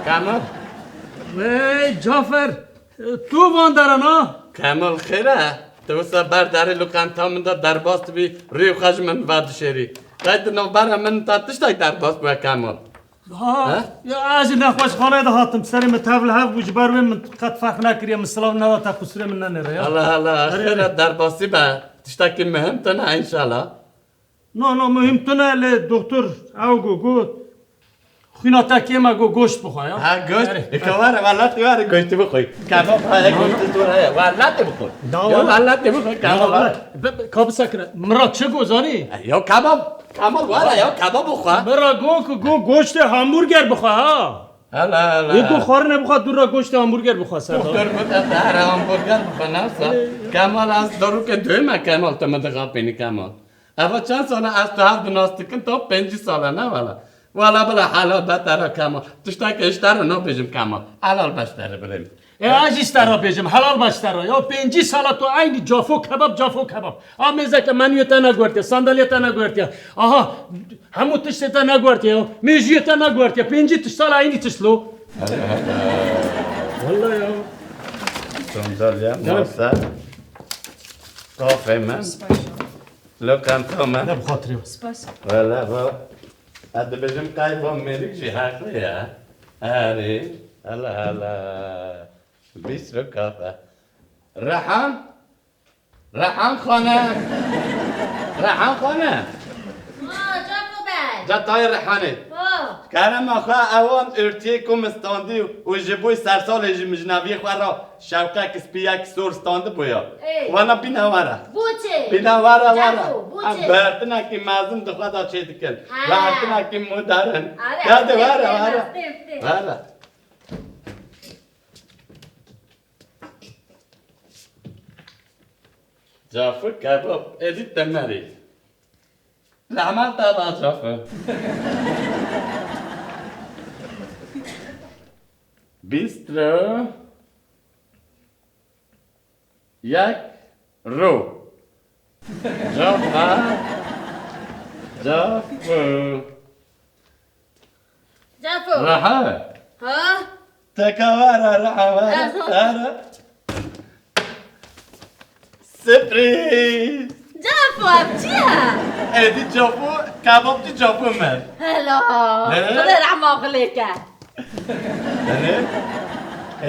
Kemal. Wey Cafer, tu van dera na? Kemal xêr e? Tu wisa ber derê lokanta min de derbas dibî, rûyê xwe ji min vedişêrî. Qey di navbera min de tiştek derbas bûye Kemal? Ha? He? Ya ez ji nexweşxaneyê de hatim, serê min tev li hev bû, ji ber wê min qet ferq nekiriye, min silav neda te, qusurê min nenêre ya. Allah Allah, erê, xêr e, erê. Derbasî be, tiştekî muhim tune înşallah. No, no, muhim tune, lê doktor ew got, got, xwîna te kêm e, got, goşt bixwe ya. Ha, goşt? Erê. Ê, ka were, welatî were, goştî bixwe. Kebab heye, goştî zor heye. Welatî bixwe. Ya, welatî bixwe, kebab. Be, be, ka bisekine. Min ra çi got, zanî? E, ya kebab, kebab were ya, kebab bixwe. Min ra got ku, got, goştê hamburger bixwe, ha. Hala, hala. Ê, got, xwarinê bixwe, dû ra goştê hamburger bixwe, ser. Doktor got, ez here hamburger bixwe, nasa. Erê. Kemal, ez dorûkê duyê me, Kemal, tu min dixapînî, Kemal. Eva çend sal e ez tu hev di nas dikin, ta pêncî sal e, ne wela? Wela bila helal be te re Kemal. Tiştekê ji te re nabêjim Kemal. Helal be ji te re birê min. E, ez jî ji te re bêjim, helal be ji te re. Ya pêncî sala tu eynî cafo kebab, cafo kebab. A mêzeke menüyê te neguhertiye, sandalyê te neguhertiye. Aha, hemû tiştê te neguhertiye ya. Mêjiyê te neguhertiye. Pêncî tişt sala eynî tişt lo. Wela ya. Sandalye, masa. Kafê min. Lokanta me. Ne bi xatirê we. Spas. Wele ba. Ez dibêjim qey ba mêrik jî heqli ye. Erê. Hele hele. Bîst ro kafe. Rehan. Rehan xane. Rehan xane. Ha, Cako bey. Ca tayê Rehanê. Ha. Kerema xwe ewan örtiyê ku min standî û ji bo sersalê ji mijneviyê xwe re şewqek spiyek sor standibû ya. Ê. Wana bîne were. Boçê? Bîne were, were. Cako, boçê? Em bertinekî mezin di xwe de çê dikin. Ha. Bertinekî modern. Are, ya de were, were. Were. Cafo kebab, êdî temerî. Rahmet Allah Cafo. Bîst ro. Yek ro. Cafo. Cafo. Cafo. Reha. Ha? Teka were, reha were. Aha. Were. Sürpriz. Cafo, ev çi ye? Êdî Cafo, kebapçî Cafo me. Hela. He? Xwedê rehma xwe lê ke. Belê.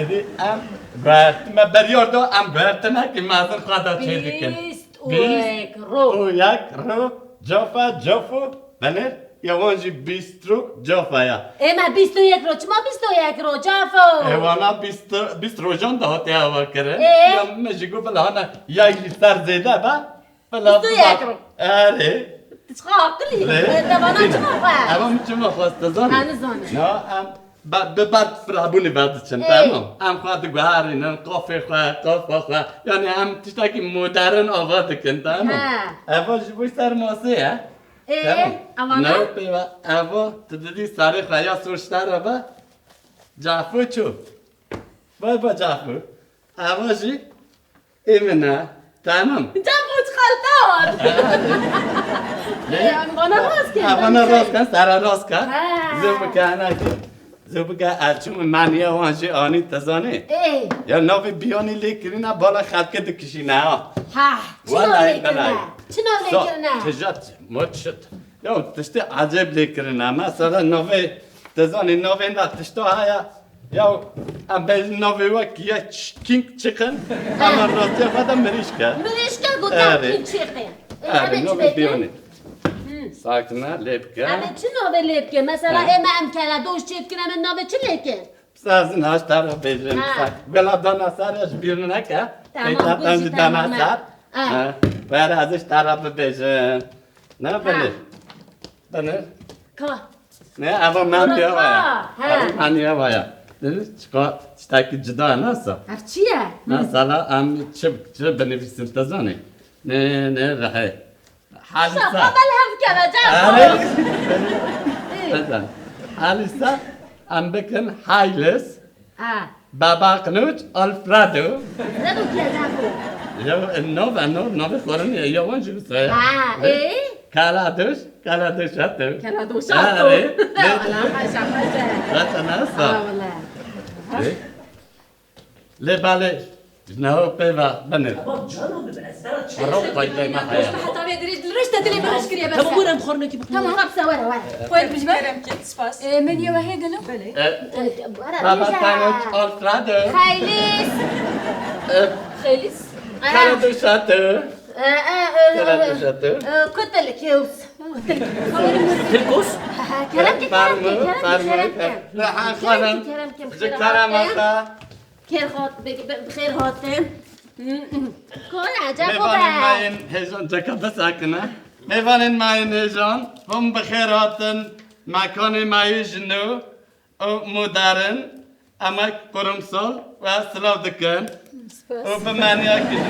Êdî em guhertin, me beriyar da em guhertinekî mezin xwe da çêdikin. Bîst û yek ro. Bîst û yek ro. Cafa, cafo. Belê. Ya wan jî bîst ro cafa ya. Ê me bîst û yek ro. Çima bîst û yek ro? Cafo. Ê wana bîst, bîst rojan da hatiye ava kirin. Ê? Ya me jî got bila hana ya jî ser zêde be. Bîst û yek ro. Erê. Tu çiqa aqilî. Lê. Te vana çima xwe? Eva min çima xwest, te zanî? Ha, nizanî. Ya, em, be, bi ber firabûnê ve diçin, he, tamam. Em xwe diguherînin, qafê xwe, qafa xwe. Yani em tiştekî modern ava dikin, tamam. He. Eva ji bo ser masê ye. Ê, tamam. Eva ne? Ne pê ve, eva tu didî serê xwe ya sor ji te re be. Cafo ço. Vay be Cafo. Eva jî ê min e. Tamam. Cafo çiqa li te hat. Ê, em vana rast kin. Em vana rast kin, sera rast kin. Ha. Zû bike, anakî. Zû bike, ez çûm, me niya wan jî anî, te zanî. Ê. Ya navê biyanî lê kirine, bala xelkê dikişîne ha. Ha, çi nav lê kirine? Wellahî belay. Çi nav lê kirine? Sa-, tijat, mo çit. Ya tiştê ecêb lê kirine. Mesela navê, te zanî navê ne tişta heye. Ya, em bêjin navê wek ye ç-, King Chicken, em rastiya xwe de mirîşk e. Mirîşk e, gotin King Chicken. Ê, erê, em ê çi navê lê biyanê. Hı. Sakine, lê bike. Em ê çi navê lê bike? Mesela, ê me em keledoş çê dikin, em ê navê çi lê kin? Sa ez niha ji te re bêjim. Ha. Sa-, vela dana ser ji bîr neke. Tamam, pêşa te jî dana ser. Ha. Ha. Were ez ji te re bibêjim. Ne, ha. Binir. Binir. Ka. Ne, eva meniya wa ya. Ha. Eva meniya wa ya. Dî, çiqa, tiştekî cida ye, nasa? Ev çi ye? Mesela em çi, çi binivîsin, te zanî? Ne, ne, rehe. Halisa. Şafa bel hev keve, can. Erê. Ê. Te zanî. Halisa, em bikin Haylis. Ha. Baba Knuç, Alfredo. Alfredo kî ye, Cafo? Ya, e, nov, e, nov, navê xwarinê ye, ya wan jî wisa ye. Ha, ê? Kaladoş, Kaladoşato. Kaladoşato. Ha, ê? Wala, haşa, haşa. Zaten nasıl? Ha, wala. Ê? Lê belê, ji neho pê ve binir. Tamam, canım, ben sana çek. Ero paydayma haya. Heta vê dirêj, dirêj te dilê min hişkiriye, bes. Tamam, buyurun, xwarinekî bixwin. Tamam, hepse were, were. Xwêr bijme. Kerem ki, spas. Ee, menüye wehê dilo? Belê. Ee, baba sandwich Alfredo. Xeylis. Ee, Xeylis. Kara duşatı. Ee, ee, ee, Kara duşatı. Ee, kutil kius. Kutil kius. Kerem ki, kerem ki, kerem ki, kerem ki. Rehan Xanim. Kerem ki, kerem ki. Ji kerema xwe. Kêr hat, bi, bi, bi xêr hatin. Kore, Cefo Bey. Mêvanên me yên hêjan, ceka bisekine. Mêvanên me yên hêjan, hûn bi xêr hatin mekanê me yê ji nû û modern, emek kurumsal we silav dikin. Spas. Û bi meniyek ji nû.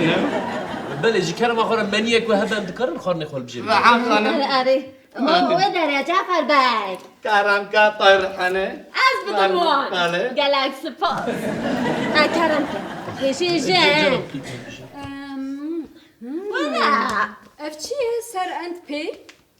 Belê, ji kerema xwe re meniyek we hebe em dikarin xwarinê xwe li bijêrin. Rehan Xanim. Erê, erê. O, wê dere Cafer Bey. Kerem ke tayr hene. Ez bidim wan. Belê. Gelek spas. Ha, kerem ke. Pêşê jin. Em, hmm. Wala. Ev çi ye? Ser ent pê?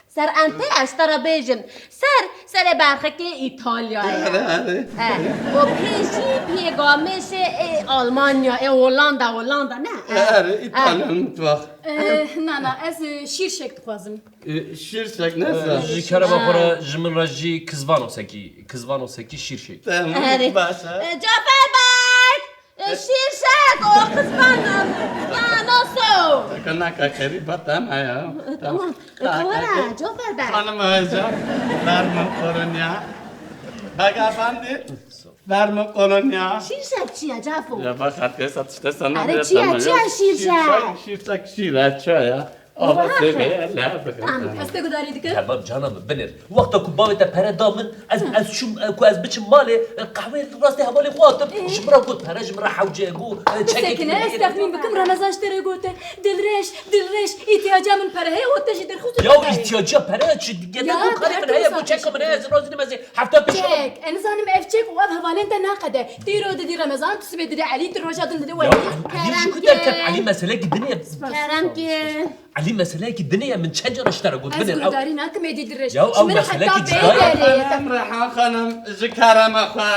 Ser ent pê ez te re bêjim. Ser, serê berxikê Îtalya ye. Erê, erê. He. O pê jî pêgamêşê ê Almanya, ê Hollanda, Hollanda ne? He. Erê, Îtalyan mutfak. Eh, na, na, ez, e, şîrşek dixwazim. E, şîrşek ne? E, ji kerema xwe re ji min re jî kizvanosekî, kizvanosekî şîrşek. Tamam, baş e. E, Cafer Bey! E, şîrşek, o kizvanoso. Kanaka kerî batan aya. Tamam. E, tamam. Cafer Bey. Xanim Hêja, Fermo Kolonya. Beg Efendi, Fermo Kolonya. Şîrşek çi ye, Cafo? Ya bak, herkes atışta sana. Erê, çi ye, çi ye şîrşek? Şîrşek, şîrşek, şîre, çay ya. Ava sebe, laf. Tamam. Ez te gudarî dikim. Tamam, cana min, binêr. Wexta ku bavê te pere da min, ez, ez çûm, e, ku ez biçim malê, e, qehweyê li rastê hevalê xwe hatim. Ê. Ji min re got, pere ji min re hewce, got, e, çekê. Bisekine, ez texmîn bikim, Remezan ji te re gote. Dilreş, Dilreş, îtiyaca min pere heye, û te jî derxist. Ya, îtiyaca pere çi? Gede got, karê min heye, got, çeka min heye, ez razî nim, ez ê hefta pêş. Çek, ez nizanim ev çek û ev hevalên te naqede. Dîro didî Remezan, tu sibê didî Elî, tu roja din didî we. Ya, Elî ji ku derket? Elî meseleyekî din e. Kerem ki. Elî meseleyekî din e, min çend cara ji te re got, binêr. Ez guhdarî nakim êdî Dilreş. Ya, ew meseleyekî cuda ye. Xanim, Rehan Xanim, ji kerema xwe,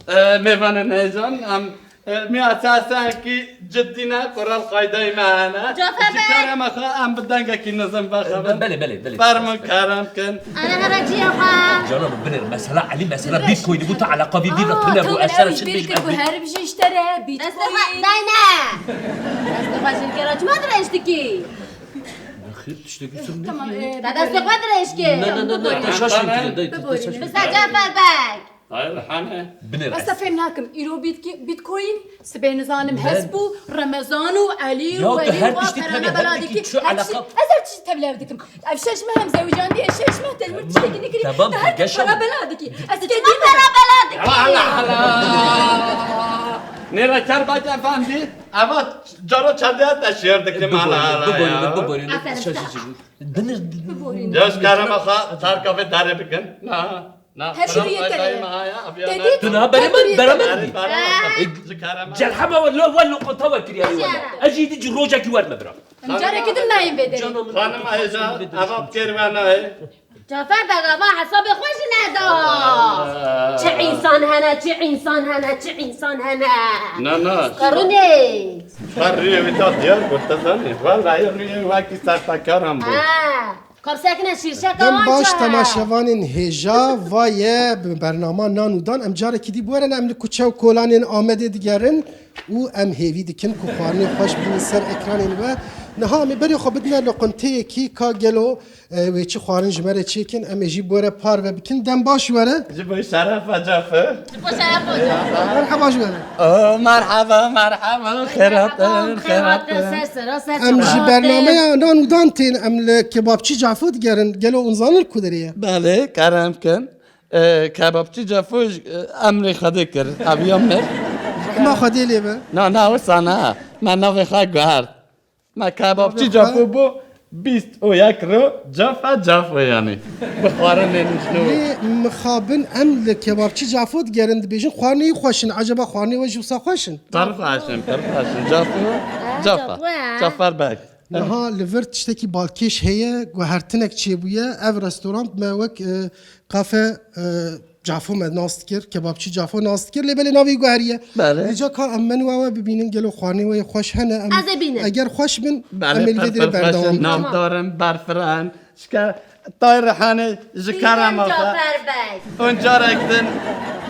e, mêvanên hêjan, em Em ê esasen kî cidî ne, kural qaydeyê me hene. Cafer Bey! Ji kerema xwe em bi dengekî nizim vexebin. Belê, belê, belê. Fermin kerem kin. Ana hera ciya xwe. Cana min binêr, mesela Elî, mesela Bitcoinî bû, te eleqa vî vî ve tune bû, ez sere çi bêjim, ez bî- Her bijî ji te re, Bitcoin. Destê xwe dayne. Destê xwe ji kera çima dirêj dikî? Xêr, tiştekî sir Tamam, e, Te destê xwe dirêj kir. Ne, ne, ne, ne, te şaş kir, dayê, te, te şaş kir. Bista Cafer Beg. Hayır, hane. Binêr. Ez te fêm nakim. Îro bitki-, Bitcoin, sibê nizanim hest bû, Remezan û Elî û Welî û her tiştî tevlî bela dikî. Çi eleqa? Ez her tiştî tevlî dikim. Ev şeş meh em zewicandî, ev şeş meh te ji min tiştekî nekirî. Tamam, te her tim para bela dikî. Ez kedî para bela dikî. Nêra Kerbak Efendî, eva cara çendê te şiir dikim, ala, ala, biborînin, ya. Biborînin. Aferin, şaşî sağ. Binêr. Biborînin. Ya, ji kerema xwe terka vê derê bikin. Na. Na, Her şey yeter. Te dît? Tu niha berê min, bera min didî. Celhema we, lo, we loqata we kiriye wele. Ez jî dî rojekî wer me bira. Em carekî din nayên vê derê. Xanim Ayşe, eva kêr we nayê. Cafer Beg, eva hesabê xwe jî neda. Çi însan hene, çi însan hene, çi însan hene. Na, na. Qerûnê. Her rûyê wî ta diyar bû, te zanî. Wellahî rûyê wekî serfekaran bû. Ha. Kapsekine şîrşeka Dem wan baş çawa? Temaşevanên hêja, va ye bi bernama Nan û Dan. Em carekî dî bi we re ne, em li kuçe û kolanên Amedê digerin û em hêvî dikin ku xwarinê xweş bînin ser ekranên we. Niha em ê berê xwe bidine loqinteyekî, ka gelo, e, wê çi xwarin ji me re çêkin, em ê jî bi we re parve bikin. Dem baş we re. Ji bo şerefa Cafir. Merhaba ji we re. O, merhaba, merhaba, xêr hatin, xêr hatin. Em ji bernameya Nan û Dan tên, em li kebapçî Cafo digerin. Gelo hûn zanin ku derê ye? Belê, kerem kin. E, kebapçî Cafo ji, e, emrê Xwedê kir. Eviya mir. Rehma Xwedê lê be. Na, na, wisa ne. Me navê xwe guhert. Me kebapçî Cafo bû bîst û yek ro cafa cafo yanî. Bi xwarinên ji nû. Lê mixabin em li kebapçî Cafo digerin dibêjin xwarinê wî xweş in. Eceba xwarinê we jî wisa xweş in? Pir xweş in, pir xweş in. Cafo, cafa. Cafer Beg. Niha li vir tiştekî balkêş heye, guhertinek çêbûye. Ev restorant me wek, e, Kafe, e, Cafo me nas dikir, kebapçî Cafo nas dikir, lê belê navê guheriye. Belê. Rica ka em menûya we bibînin, gelo xwarinê we yê xweş hene? Em, Ez ê bînim. Eger xweş bin, Belê, em ê li vê pir, derê pir xweş berdewam in. Bikin. Navdarim, berfiran, şike, tay rihanê ji kerema xwe. Cafer Beg. Hûn carek din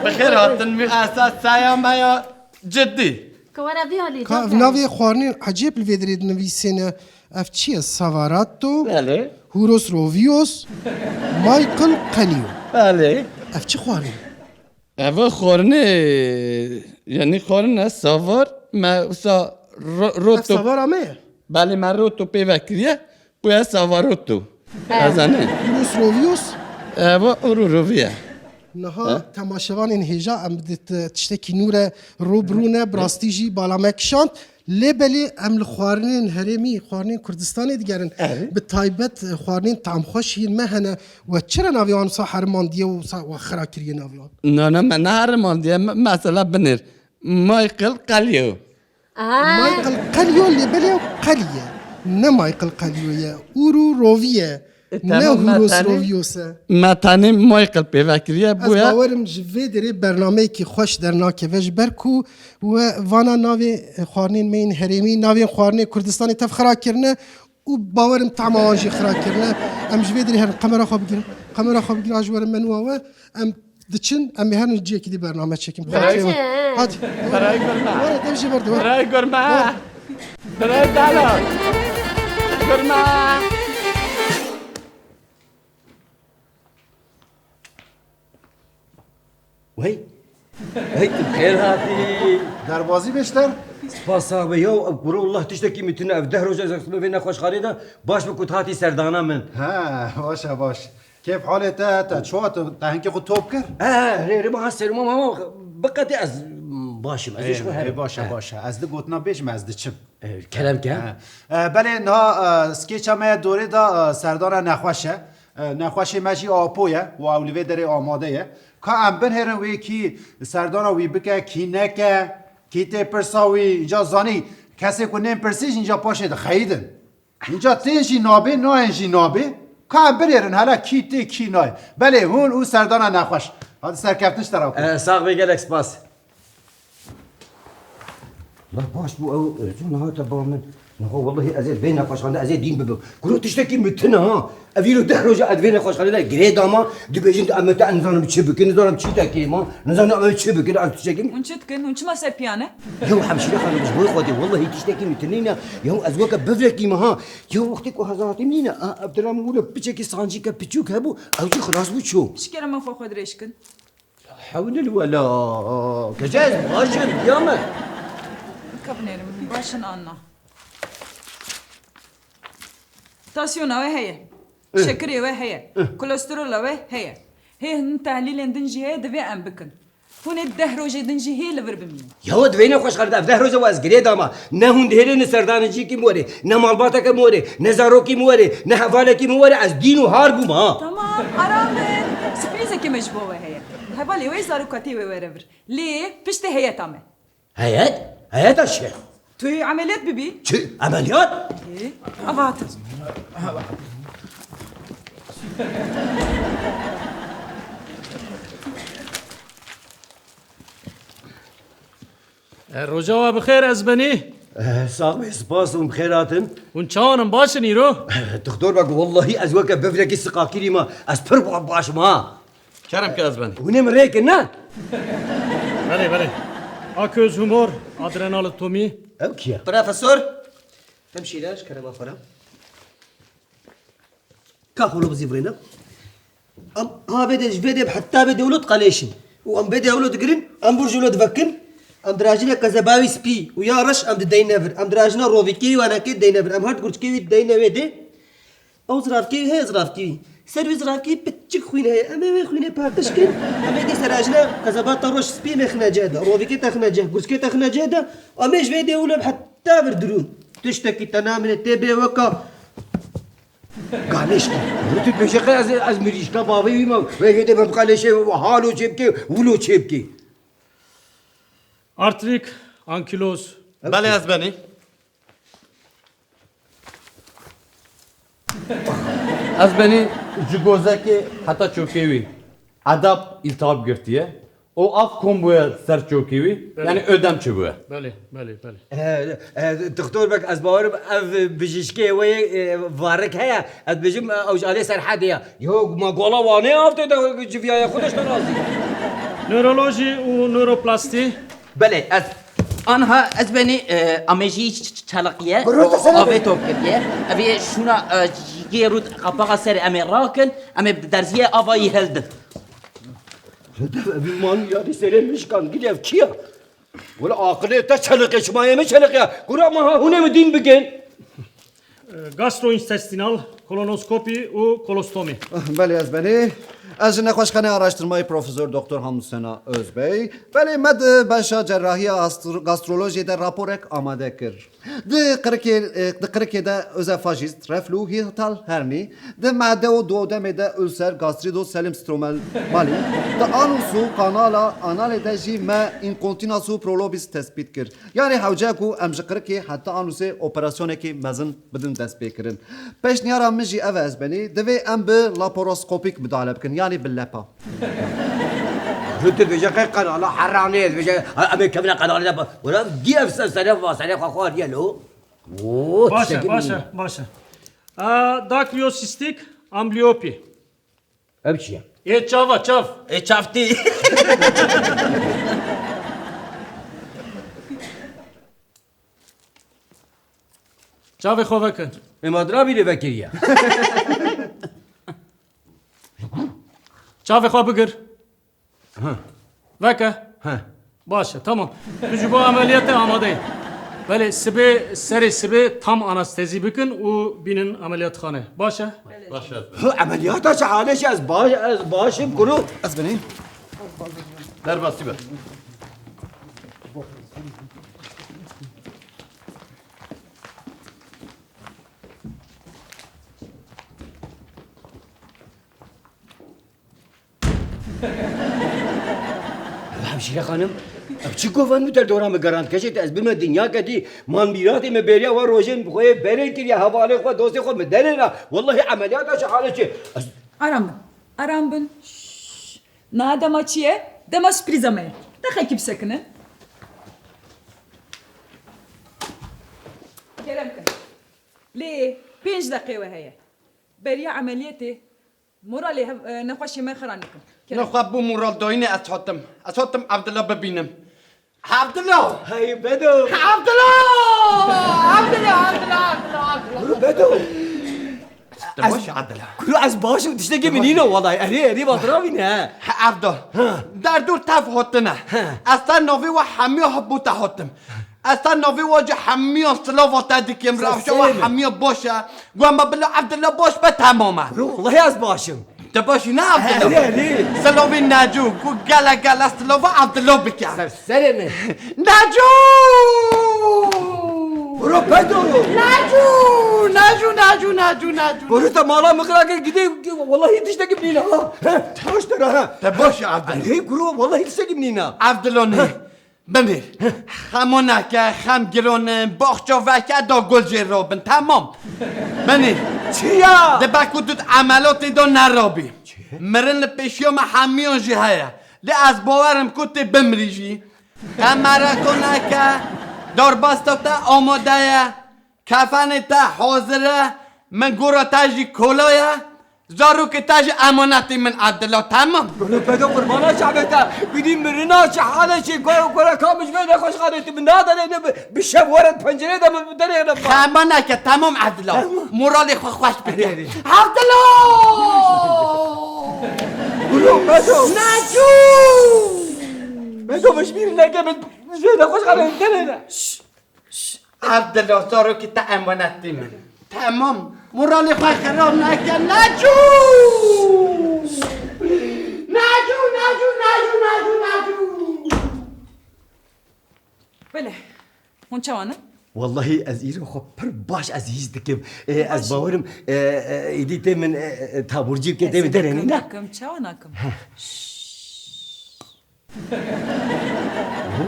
bi xêr hatin, mîqasa saya me ya cidî. Ka were vî halî, Ka ev Cafer. Navê xwarinên ecêb li vê derê dinivîsêne. Ev çi ye? Savaratto, Belê. Huros Rovios, Michael Kalio. Belê. Ev çi xwarin? Ev xwarinê, yanî xwarin e, savar, me wisa ro-, Ev roto. Savara me ye? Belê, me roto pê vekiriye, bu ye savaroto. He. Ez anî. Huros Rovios? Ev uru roviye. Niha He? Temaşevanên hêja em di t-, tiştekî nû re rû bi rû ne, bi rastî jî bala me kişand. Lê belê em li xwarinên herêmî, xwarinên Kurdistanê digerin. Erê. Bi taybet, e, xwarinên tamxweş yên me hene. We çira navê wan wisa herimandiye û wisa we xira kiriye navê wan? Na, na, me neherimandiye, me, mesela binêr. Michael Kalio. Aa. Michael Kalio lê belê ew Kalî ye. Ne Michael Kalio ye. Uru Rovi ye. E, Ne tamam, me Huros tenê, Rovios e. Me tenê Michael pê vekiriye, Ez bûye. Bawerim ji vê derê bernameyekî xweş dernakeve, ji ber ku we vana navê, e, xwarinên me yên herêmî, navên xwarinê Kurdistanê tev xira kirine û bawerim tahma wan jî xira kirine. Em ji vê derê herin, kamera xwe bigirin. Kamera xwe bigirin, ji werin menûya we. Em diçin, em ê herin ciyekî dî bername çekin. Baş e. Hadi. Beray gurme. Were, dev jê berde, were. Beray gurme. Were. Beray dala. Gurme. Wey. Hey, tu xêr hatî. Derbazî bêşter. Spasa we ya, kuro Allah tiştekî min tune, ev deh roj ez extime vê nexweşxanê de, baş bi ku tu hatî serdana min. Ha, baş e, baş. Kêf halê te, te çawa, tu te hinkê xwe top kir? He, he, rê, rê, ma seruma mama biqetê ez baş im, ez ê ji xwe Ê, herim. Baş e, He. Baş e. Ez di gotina bêjim, ez diçim. E, kerem ke. He. E, belê niha, e, skêça me ya dorê de, e, serdana nexweş e. E, nexweşê me jî Apo ye û ew li vê derê amade ye. Ka em binêrin wê kî serdana wî bike, kî neke, kî tê pirsa wî, înca zanî kesê ku nên pirsî jî înca paşê dixeyidin. Înca tên jî nabê, nayên jî nabê. Ka em binêrin hele kî tê, kî nayê. Belê hûn û serdana nexweş. Hadi serkeftin ji te re. E, sax bê, gelek spas. La baş bû ew, e, zû nehate ba min. Niha wellahî ez ê vê nexweşxane, ez ê dîn bibim. Kuro tiştekî min tune ha. Ev îro deh roj e ez vê nexweşxane de girê dama, dibêjin em te nizanim çi bikin, nizanim çi tekê ma, nizanim em çi bikin, ez tiştekî min. Hûn çi dikin? Hûn çima ser piyan e? Yew hemşîre xanim ji bo Xwedê, wellahî tiştekî min tune ne. Yew ez weke bivrekî me ha. Yew wextê ku hezaratî min nîne, a, Ebdulrahman wilo piçekî sancîke piçûk hebû, ew jî xilas bû çû. Ji kerema xwe xwe dirêj kin. Hewlil wela, kece ez baş im, diya me. Ka binêrim, baş in an na. Tansiyona we heye. Eh. Şekirê we heye. Eh. Kolesterola we heye. Hê hin tehlîlên din jî heye, divê em bikin. Hûn ê deh rojê din jî hê li vir bimînin. Yawa di vê nexweşxane de ev deh roja we ez girê dama. Ne hûn dihêlin, ne serdaneciyekî min werê, ne malbateke min werê, ne zarokî min werê, ne hevalekî min werê, ez dîn û har bûm ha. Tamam, aram bin. Sürprîzekê me ji bo we heye. Hevalê we, zarokatê wê were vir. Lê piştê heyeta me. Heyet? Heyeta çi? Tu yê emeliyat bibî? Çi? Emeliyat? Ê, ava hate. E, roja we bi xêr, Ezbenî. E, sax be, spas û bi xêr hatin. Hûn çawan in, baş in îro? E, Doktor Beg, wellahî ez weke bivrekî siqakirî me. Ez pir ba-, baş im ha. Kerem ke, Ezbenî. Hûn ê min rê kin, ne? Belê, belê. Aköz humor, adrenal tomî. Ew kî ye? Profesor. Hemşîre, ji kerema xwe re. Ka xwe lo bizîvirîne. Em ha vê de ji vê de heta vê de wilo diqeleşin. Û em vê de wilo digirin, em bûr ji wilo divekin. Em dirajine kezeba wî spî û ya reş em dideyne vir. Em dirajine rovîkê wî wanekê dideyne vir. Em her gurçikê wî dideyne wê de. Ew ziravkê wî heye, ziravkê wî. Ser wî ziravkê piçik xwîn heye. Em ê wê xwînê partiş kin. Em ê dê serajine kezeba te roş spî mê xine cih de. Rovîkê te xine cih, gurçikê te xine cih de. Em ê ji vê de wilo heta vir dirûn. Tiştekî te namîne tê bê weka Galeşkî. Wê tu dibêje qey ez, ez mirîşka bavê wî me. Wê hê dê me biqeleşe halo çê bike, wilo çê bike. Artrik, ankiloz. Belê, Ezbenî. Ezbenî ji gozekê heta çokê wî edap îltihab girtiye. O av kom bûye ser çokê wî, belê, yanî ödem çi bûye? Belê, belê, belê. E, e, Doktor Beg, ez bawerim ev bijîşkê wê, e, varik heye. Ez dibêjim, e, ew ji alê Serhedê ye. Yo, ma gola Wanê av tê de civiyaye, xwe de ji te razî. Nörolojî û nöroplastî. Belê, ez anha ez benî, e, amêjî ç-, ç-, çaliqiye, avê top kiriye. Ev ê şûna, e, yê rû qapaxa serê em ê rakin, em ê derziyê avayî hildin. Evî man ya dî serê min şikan, gidî ev kî ya? Wele aqilê te çeliqe, çimayê min çeliqe. Kura ma ha hûnê min dîn bikin. Gastrointestinal, kolonoskopî û kolostomî. Belê, ez benî. Ez ji Nexweşxaneya Araştırmayê Profesor Doktor Hamdusena Özbey. Belê, me di beşa cerrahiya astro-, gastrolojiyê de raporek amade kir. Di qirikê, e, di qirikê de ozefajist, reflü, hiatal hernie, di mede û duodemê de ulser, gastrido, selim stromal mali, di anus û kanala analê de jî me inkontinans û prolobis tespît kir. Yanî hewce ku em ji qirikê heta anusê operasyonekî mezin bidin destpêkirin. Pêşniyara min jî ev e, ez benî, divê em bi laparoskopîk midale bikin, yanî bi lepa. Hûn dibêje qey qenala heranê, dibêje, ha, em ê kevine qenalê de ba-, wela dî ev ser serê va, serê xwe xwariye lo. Oo, baş e, tiştekî baş min e, baş e. Aa, dakliyosistik ambliyopî. Ev çi ye? Ê çava, çav. Ê çav tî. Çavê xwe veke. Ê ma dira bîrê vekiriye. Çavê xwe bigir. Ha. Veke. Ha. Baş e, tamam. Tu ji bo ameliyatê amade yî. Belê, sibê, serê sibê tam anestezî bikin û bînin ameliyatxane. Baş e? Baş e. Hı, ameliyata çi halê çi? Ez baş, ez baş im kuro. Ez binî. Derbasî be. Hemşîre xanim, ev çi govend bû te li dora min gerand? Keşê te ez bime dinyake dî, man mîratê me bêriya we rojên bi xwe yê berê kiriye, hevalê xwe, dostê xwe min derêna. Wellahî emeliyata çi halê çi? Ez Aram bin, aram bin. Şşş. Niha dema çi ye? Dema sürprîza me ye. Deqekî bisekinin. Lê pênc deqê we heye. Beriya emeliyetê moralê hev-, e, nexweşê me xira nekin. Kerem. Nexwe bû moral dayînê ez hatim. Ez hatim Evdila bibînim. Evdila! Hey Bedo! Evdila! Evdila, Evdila, Evdila, Evdila! Kuro Bedo! Te baş Evdila? Kuro ez baş im, tiştekî min nîne welay. Erê, erê, vatira vîne, he. He, Evdil. Ha. Derdor tev hatine. He. Ez te navê we hemiya hebû te hatim. Ez te navê we cî hemiya silava te dikim. Rewşa we hemiya baş e. Wan me bila Evdila baş be, temam e. Kuro, wellahî ez baş im. Te baş î ne Evdila? Erê, erê. Silavê Necû, ku gele gele silava Evdila bike. Ser serê min. Necû! Kuro Bedo! Necû! Necû, Necû, Necû, Necû. Kuro te mala min xira kir, gidê, wellahî tiştekî min nîne ha. He, baş te ra ha. Te baş î Evdila? Erê, kuro, wellahî tiştekî min nîne. Evdila ne? Binêr. Xemo neke, xem giron in, baxça veke da gul jê rabin. Temam. Binêr. Çi ya? Dibe ku tu di emelatê de nerabî. Çi? Mirin li pêşiya me hemiyan jî heye. Lê ez bawer im ku tê bimrî jî. Te meraqo neke, darbasta te amade ye. Kefenê te hazir e, min gora te jî kola ye, zarokê te jî emanetê min Evdila, temam. Kuro Bedo, qurbana çavê te, bînî mirina çi hale çê, gora, gora ka min ji vê nexweşxanê tu min naderê ne bi, bi şev were pencerê de min derê ne. Xema neke, temam Evdila. Temam. Moralê xwe xweş bike. Erê, erê. Evdila! Kuro Bedo! Necû! Bedo, min ji bîr neke, min ji vê nexweşxanê derê ne. Evdila, zarokê te emanetê min. Temam. Moralê xwe xirab neke, Necû! Necû, Necû, Necû, Necû, Necû! Belê. Hûn çawa ne? Wellahî ez îro xwe pir baş ez hîs dikim. Ê, ez bawer im, ê, ê, êdî tê min, ê, ê, taborcî bike, tê min derê ne? Nakim, çawa nakim?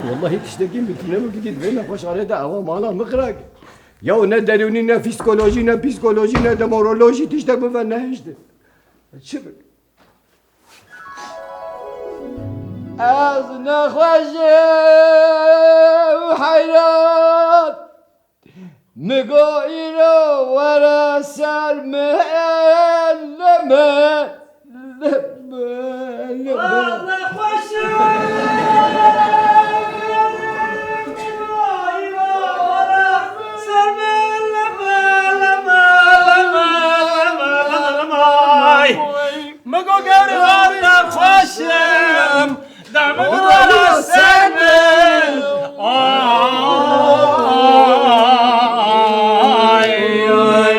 Wellahî tiştekî min tune min bikî, divê nexweşxanê de ewa mala min xira kir. Ya ne derûnî, ne fîskolojî, ne psîkolojî, ne demorolojî tiştek min venehiştin. Çi bik? Ez nexweş im û heyran. Min got îro were ser min, li min, li min, li min. Min got gerî nexweş im. Dema ser min. Ay, ay.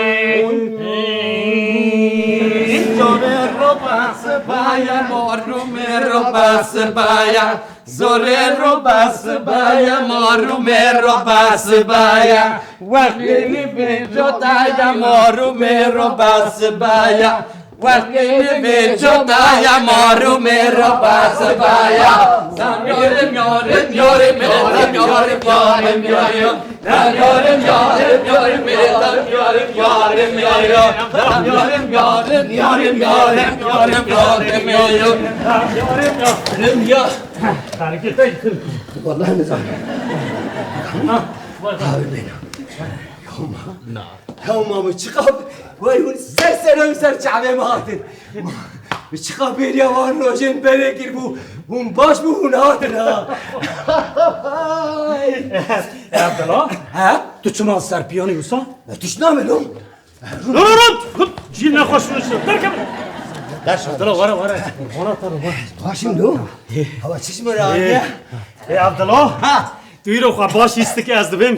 Zorê ro bes baye, marumê ro bes baye. Zorê ro bes baye, marumê ro bes baye. Wextê nivê cotaye, marumê ro bes baye. Wextê nivê cotaye, marumê ro bes baye. Zam yarim, yarim, yarim, yarim, yarim, yarim, yarim. Zam yarim, yarim, yarim, yarim, yarim, yarim, yarim. Zam yarim, yarim, yarim, yarim, yarim, yarim, yarim. Zam yarim, yarim, ya. Harekete gittim. Vallahi ne zaman. Ha, bak. Abi beni. Yapma. Na. Hewma min çiqa, wey hûn ser serê min ser çavê min hatin. Min çiqa bêriya wan rojên berê kiribû, hûn baş bû hûn hatin ha. Evdila? He? Tu çima ser piyanî wisa? E, tu çi namê lo? Dur, dur, dur! Cî nexweş min işte. Derkeve! Evdila, were, were. Were, were, were. Baş im lo? Hava çi ji min re hatiye? Ê, Evdila? Ha! Tu îro xwe baş hîs dikî, ez dibêm.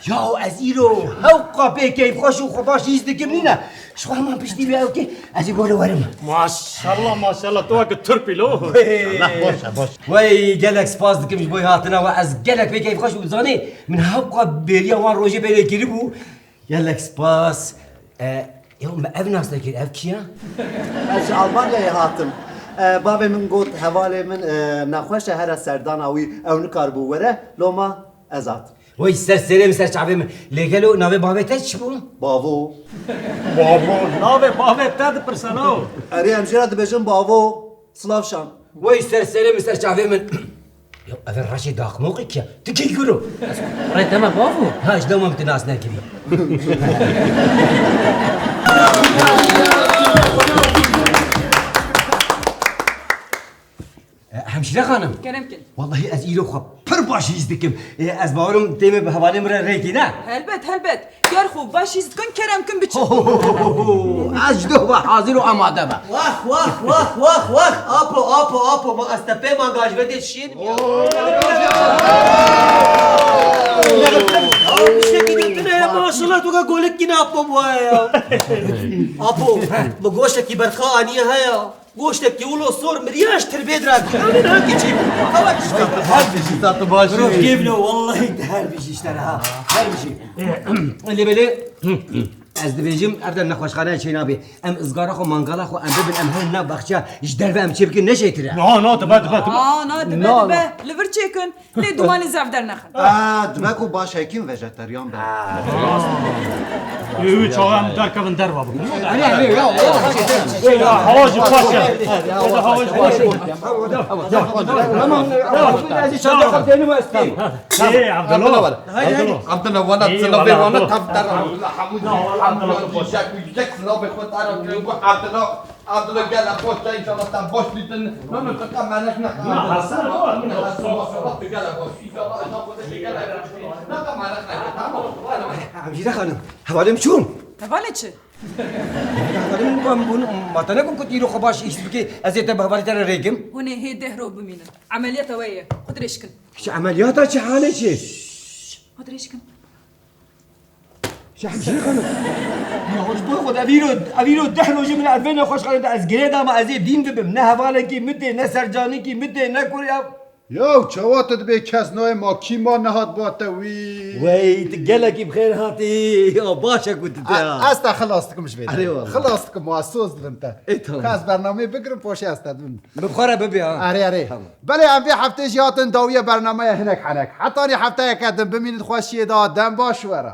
Ya ez îro hewqa bê keyfxweş û xwe baş hîs dikim nîne. Ji xwe heman piştî wê ew kê ez ê bo li werim. Maşallah, maşallah, tu weke turpî lo. Hey. Allah, boş e, boş. Wey, gelek spas dikim ji bo hatina we. Ez gelek bê keyfxweş û zanî min hewqa bêriya wan rojê berê kiribû. Gelek spas. E, ya me ev nas nekir, ev kî ye? Ez ji Almanyayê hatim. E, bavê min got, hevalê min, e, nexweş e, here serdana wî, ew nikaribû were, loma ez hatim. Wey, ser serê min, ser çavê min. Lê gelo navê bavê te çi bû? Bavo. Bavo, navê bavê te dipirse na? Erê, em jê re dibêjin bavo. Silav şan. Wey, ser serê min, ser çavê min. Ya, ev reşê daxmoqê kî ye? Tu kî kuro? Rê te me bavo? Ha, ji dema min tu nas nekirî. E, Hemşîre xanim. Kerem kin. Wallahî ez îro xwe pir baş hîs dikim. E, ez bawerim tê me bi hevalê min re rêkî ne? Helbet, helbet. Ger xwe baş hîs dikin, kerem kin biçin. Ho, ho, ho, ho, ho. Ez ji doh ve hazir û amade be. Wah, wah, wah, wah, wah. Apo, apo, apo. Ma ez te pê manga ji vê tê şiyên. Ya, tiştekî de tune ye, maşallah, tu ka golik kî ne apo bu ya. Apo, bi goştekî berxa aniye he ya. Goştekî wilo sor miriya ji tirbê dira. Emin ha keçî. Hava kişte. Her bijî, ta tu baş Mirov bî. Kêf ne, wallahî te her bijî işte ha. Her bijî. Lê belê, ez dibêjim, ev de nexweşxane çê nabê. Em izgara xwe, mangala xwe, em bibin, em herin nav baxçe, ji derve em çê bikin, ne jêtir e. Na, na, dibe, dibe, dibe. Aa, na, dibe, Na, dibe. Na. Li vir çêkin. Lê dumanê zaf dernexin. Aa, dibe ku baş hekim vejeteryan be. Ê, wî çawa em derkevin derva bikin. Erê, erê, ya, ya. Ê, ya, hava jî xweş e. Ê, hava jî xweş e. Tamam, tamam, tamam. Ê, Abdullah. Abdullah. Abdullah, wala, Ê, sana wala, vê wana Abdullah. Tam der Abdullah, Hamud, Hamud, Yücek, Yücek, sınav be xwe tara, Abdullah. Abdullah, gel, boş da, inşallah sen boş bittin. No, no, taka melek ne. Na, Hasan, no, no. Hasan, boş, boş, gel, boş. İnşallah, inşallah, boş, gel, boş. Taka melek ne, tamam. Hemşîre xanim, hevalê min çûn. Hevalê çi? Hevalê min, ben bunu matane ku kut îro xwe baş îş bike, ez ê te bi hevalê te re rêkim. Hûn ê hê deh roj bimînin. Emeliyata we ye. Xwe dirêj kin. Şi emeliyata çi halê çi? Xwe dirêj kin. Şehmşîr xanim. Ya ji bo xwe de vîro, vîro deh rojî min ez vê nexweşxanê de ez girê dama ez ê dîn bibim. Ne hevalekî min tê, ne sercanikî min tê, ne kur ya. Ya çawa tu dibê kes nayê ma kî ma nehat ba te wî? Wey, tu gelekî bi xêr hatî. Ya baş e ku tu tê ha. Ez te xilas dikim ji vê. Erê wala. Xilas dikim, ma soz dibim te. Ê, tamam. Ka ez bernameyê bigirim, paşê ez te dibim. Bi xwe re bibê ha. Erê, erê. Tamam. Belê, em vê heftê jî hatin dawiya bernameya hinek henek. Hetanî hefteyeke din bimînin xweşiyê de, dem baş were.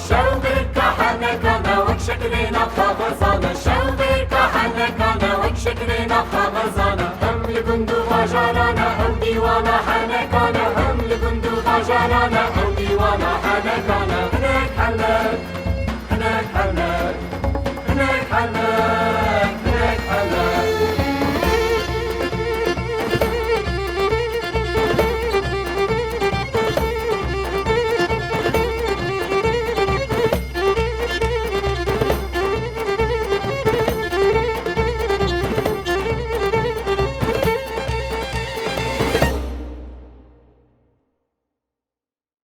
Şewqê kahenekane wek şekilê navxa xwezane, şewqê kahenekane wek şekilê navxa xwezane. Hem li gund û bajarane ew dîwana henekane, hem li gund û bajarane ew dîwana henekane. Hinek henek, hinek henek, hinek henek.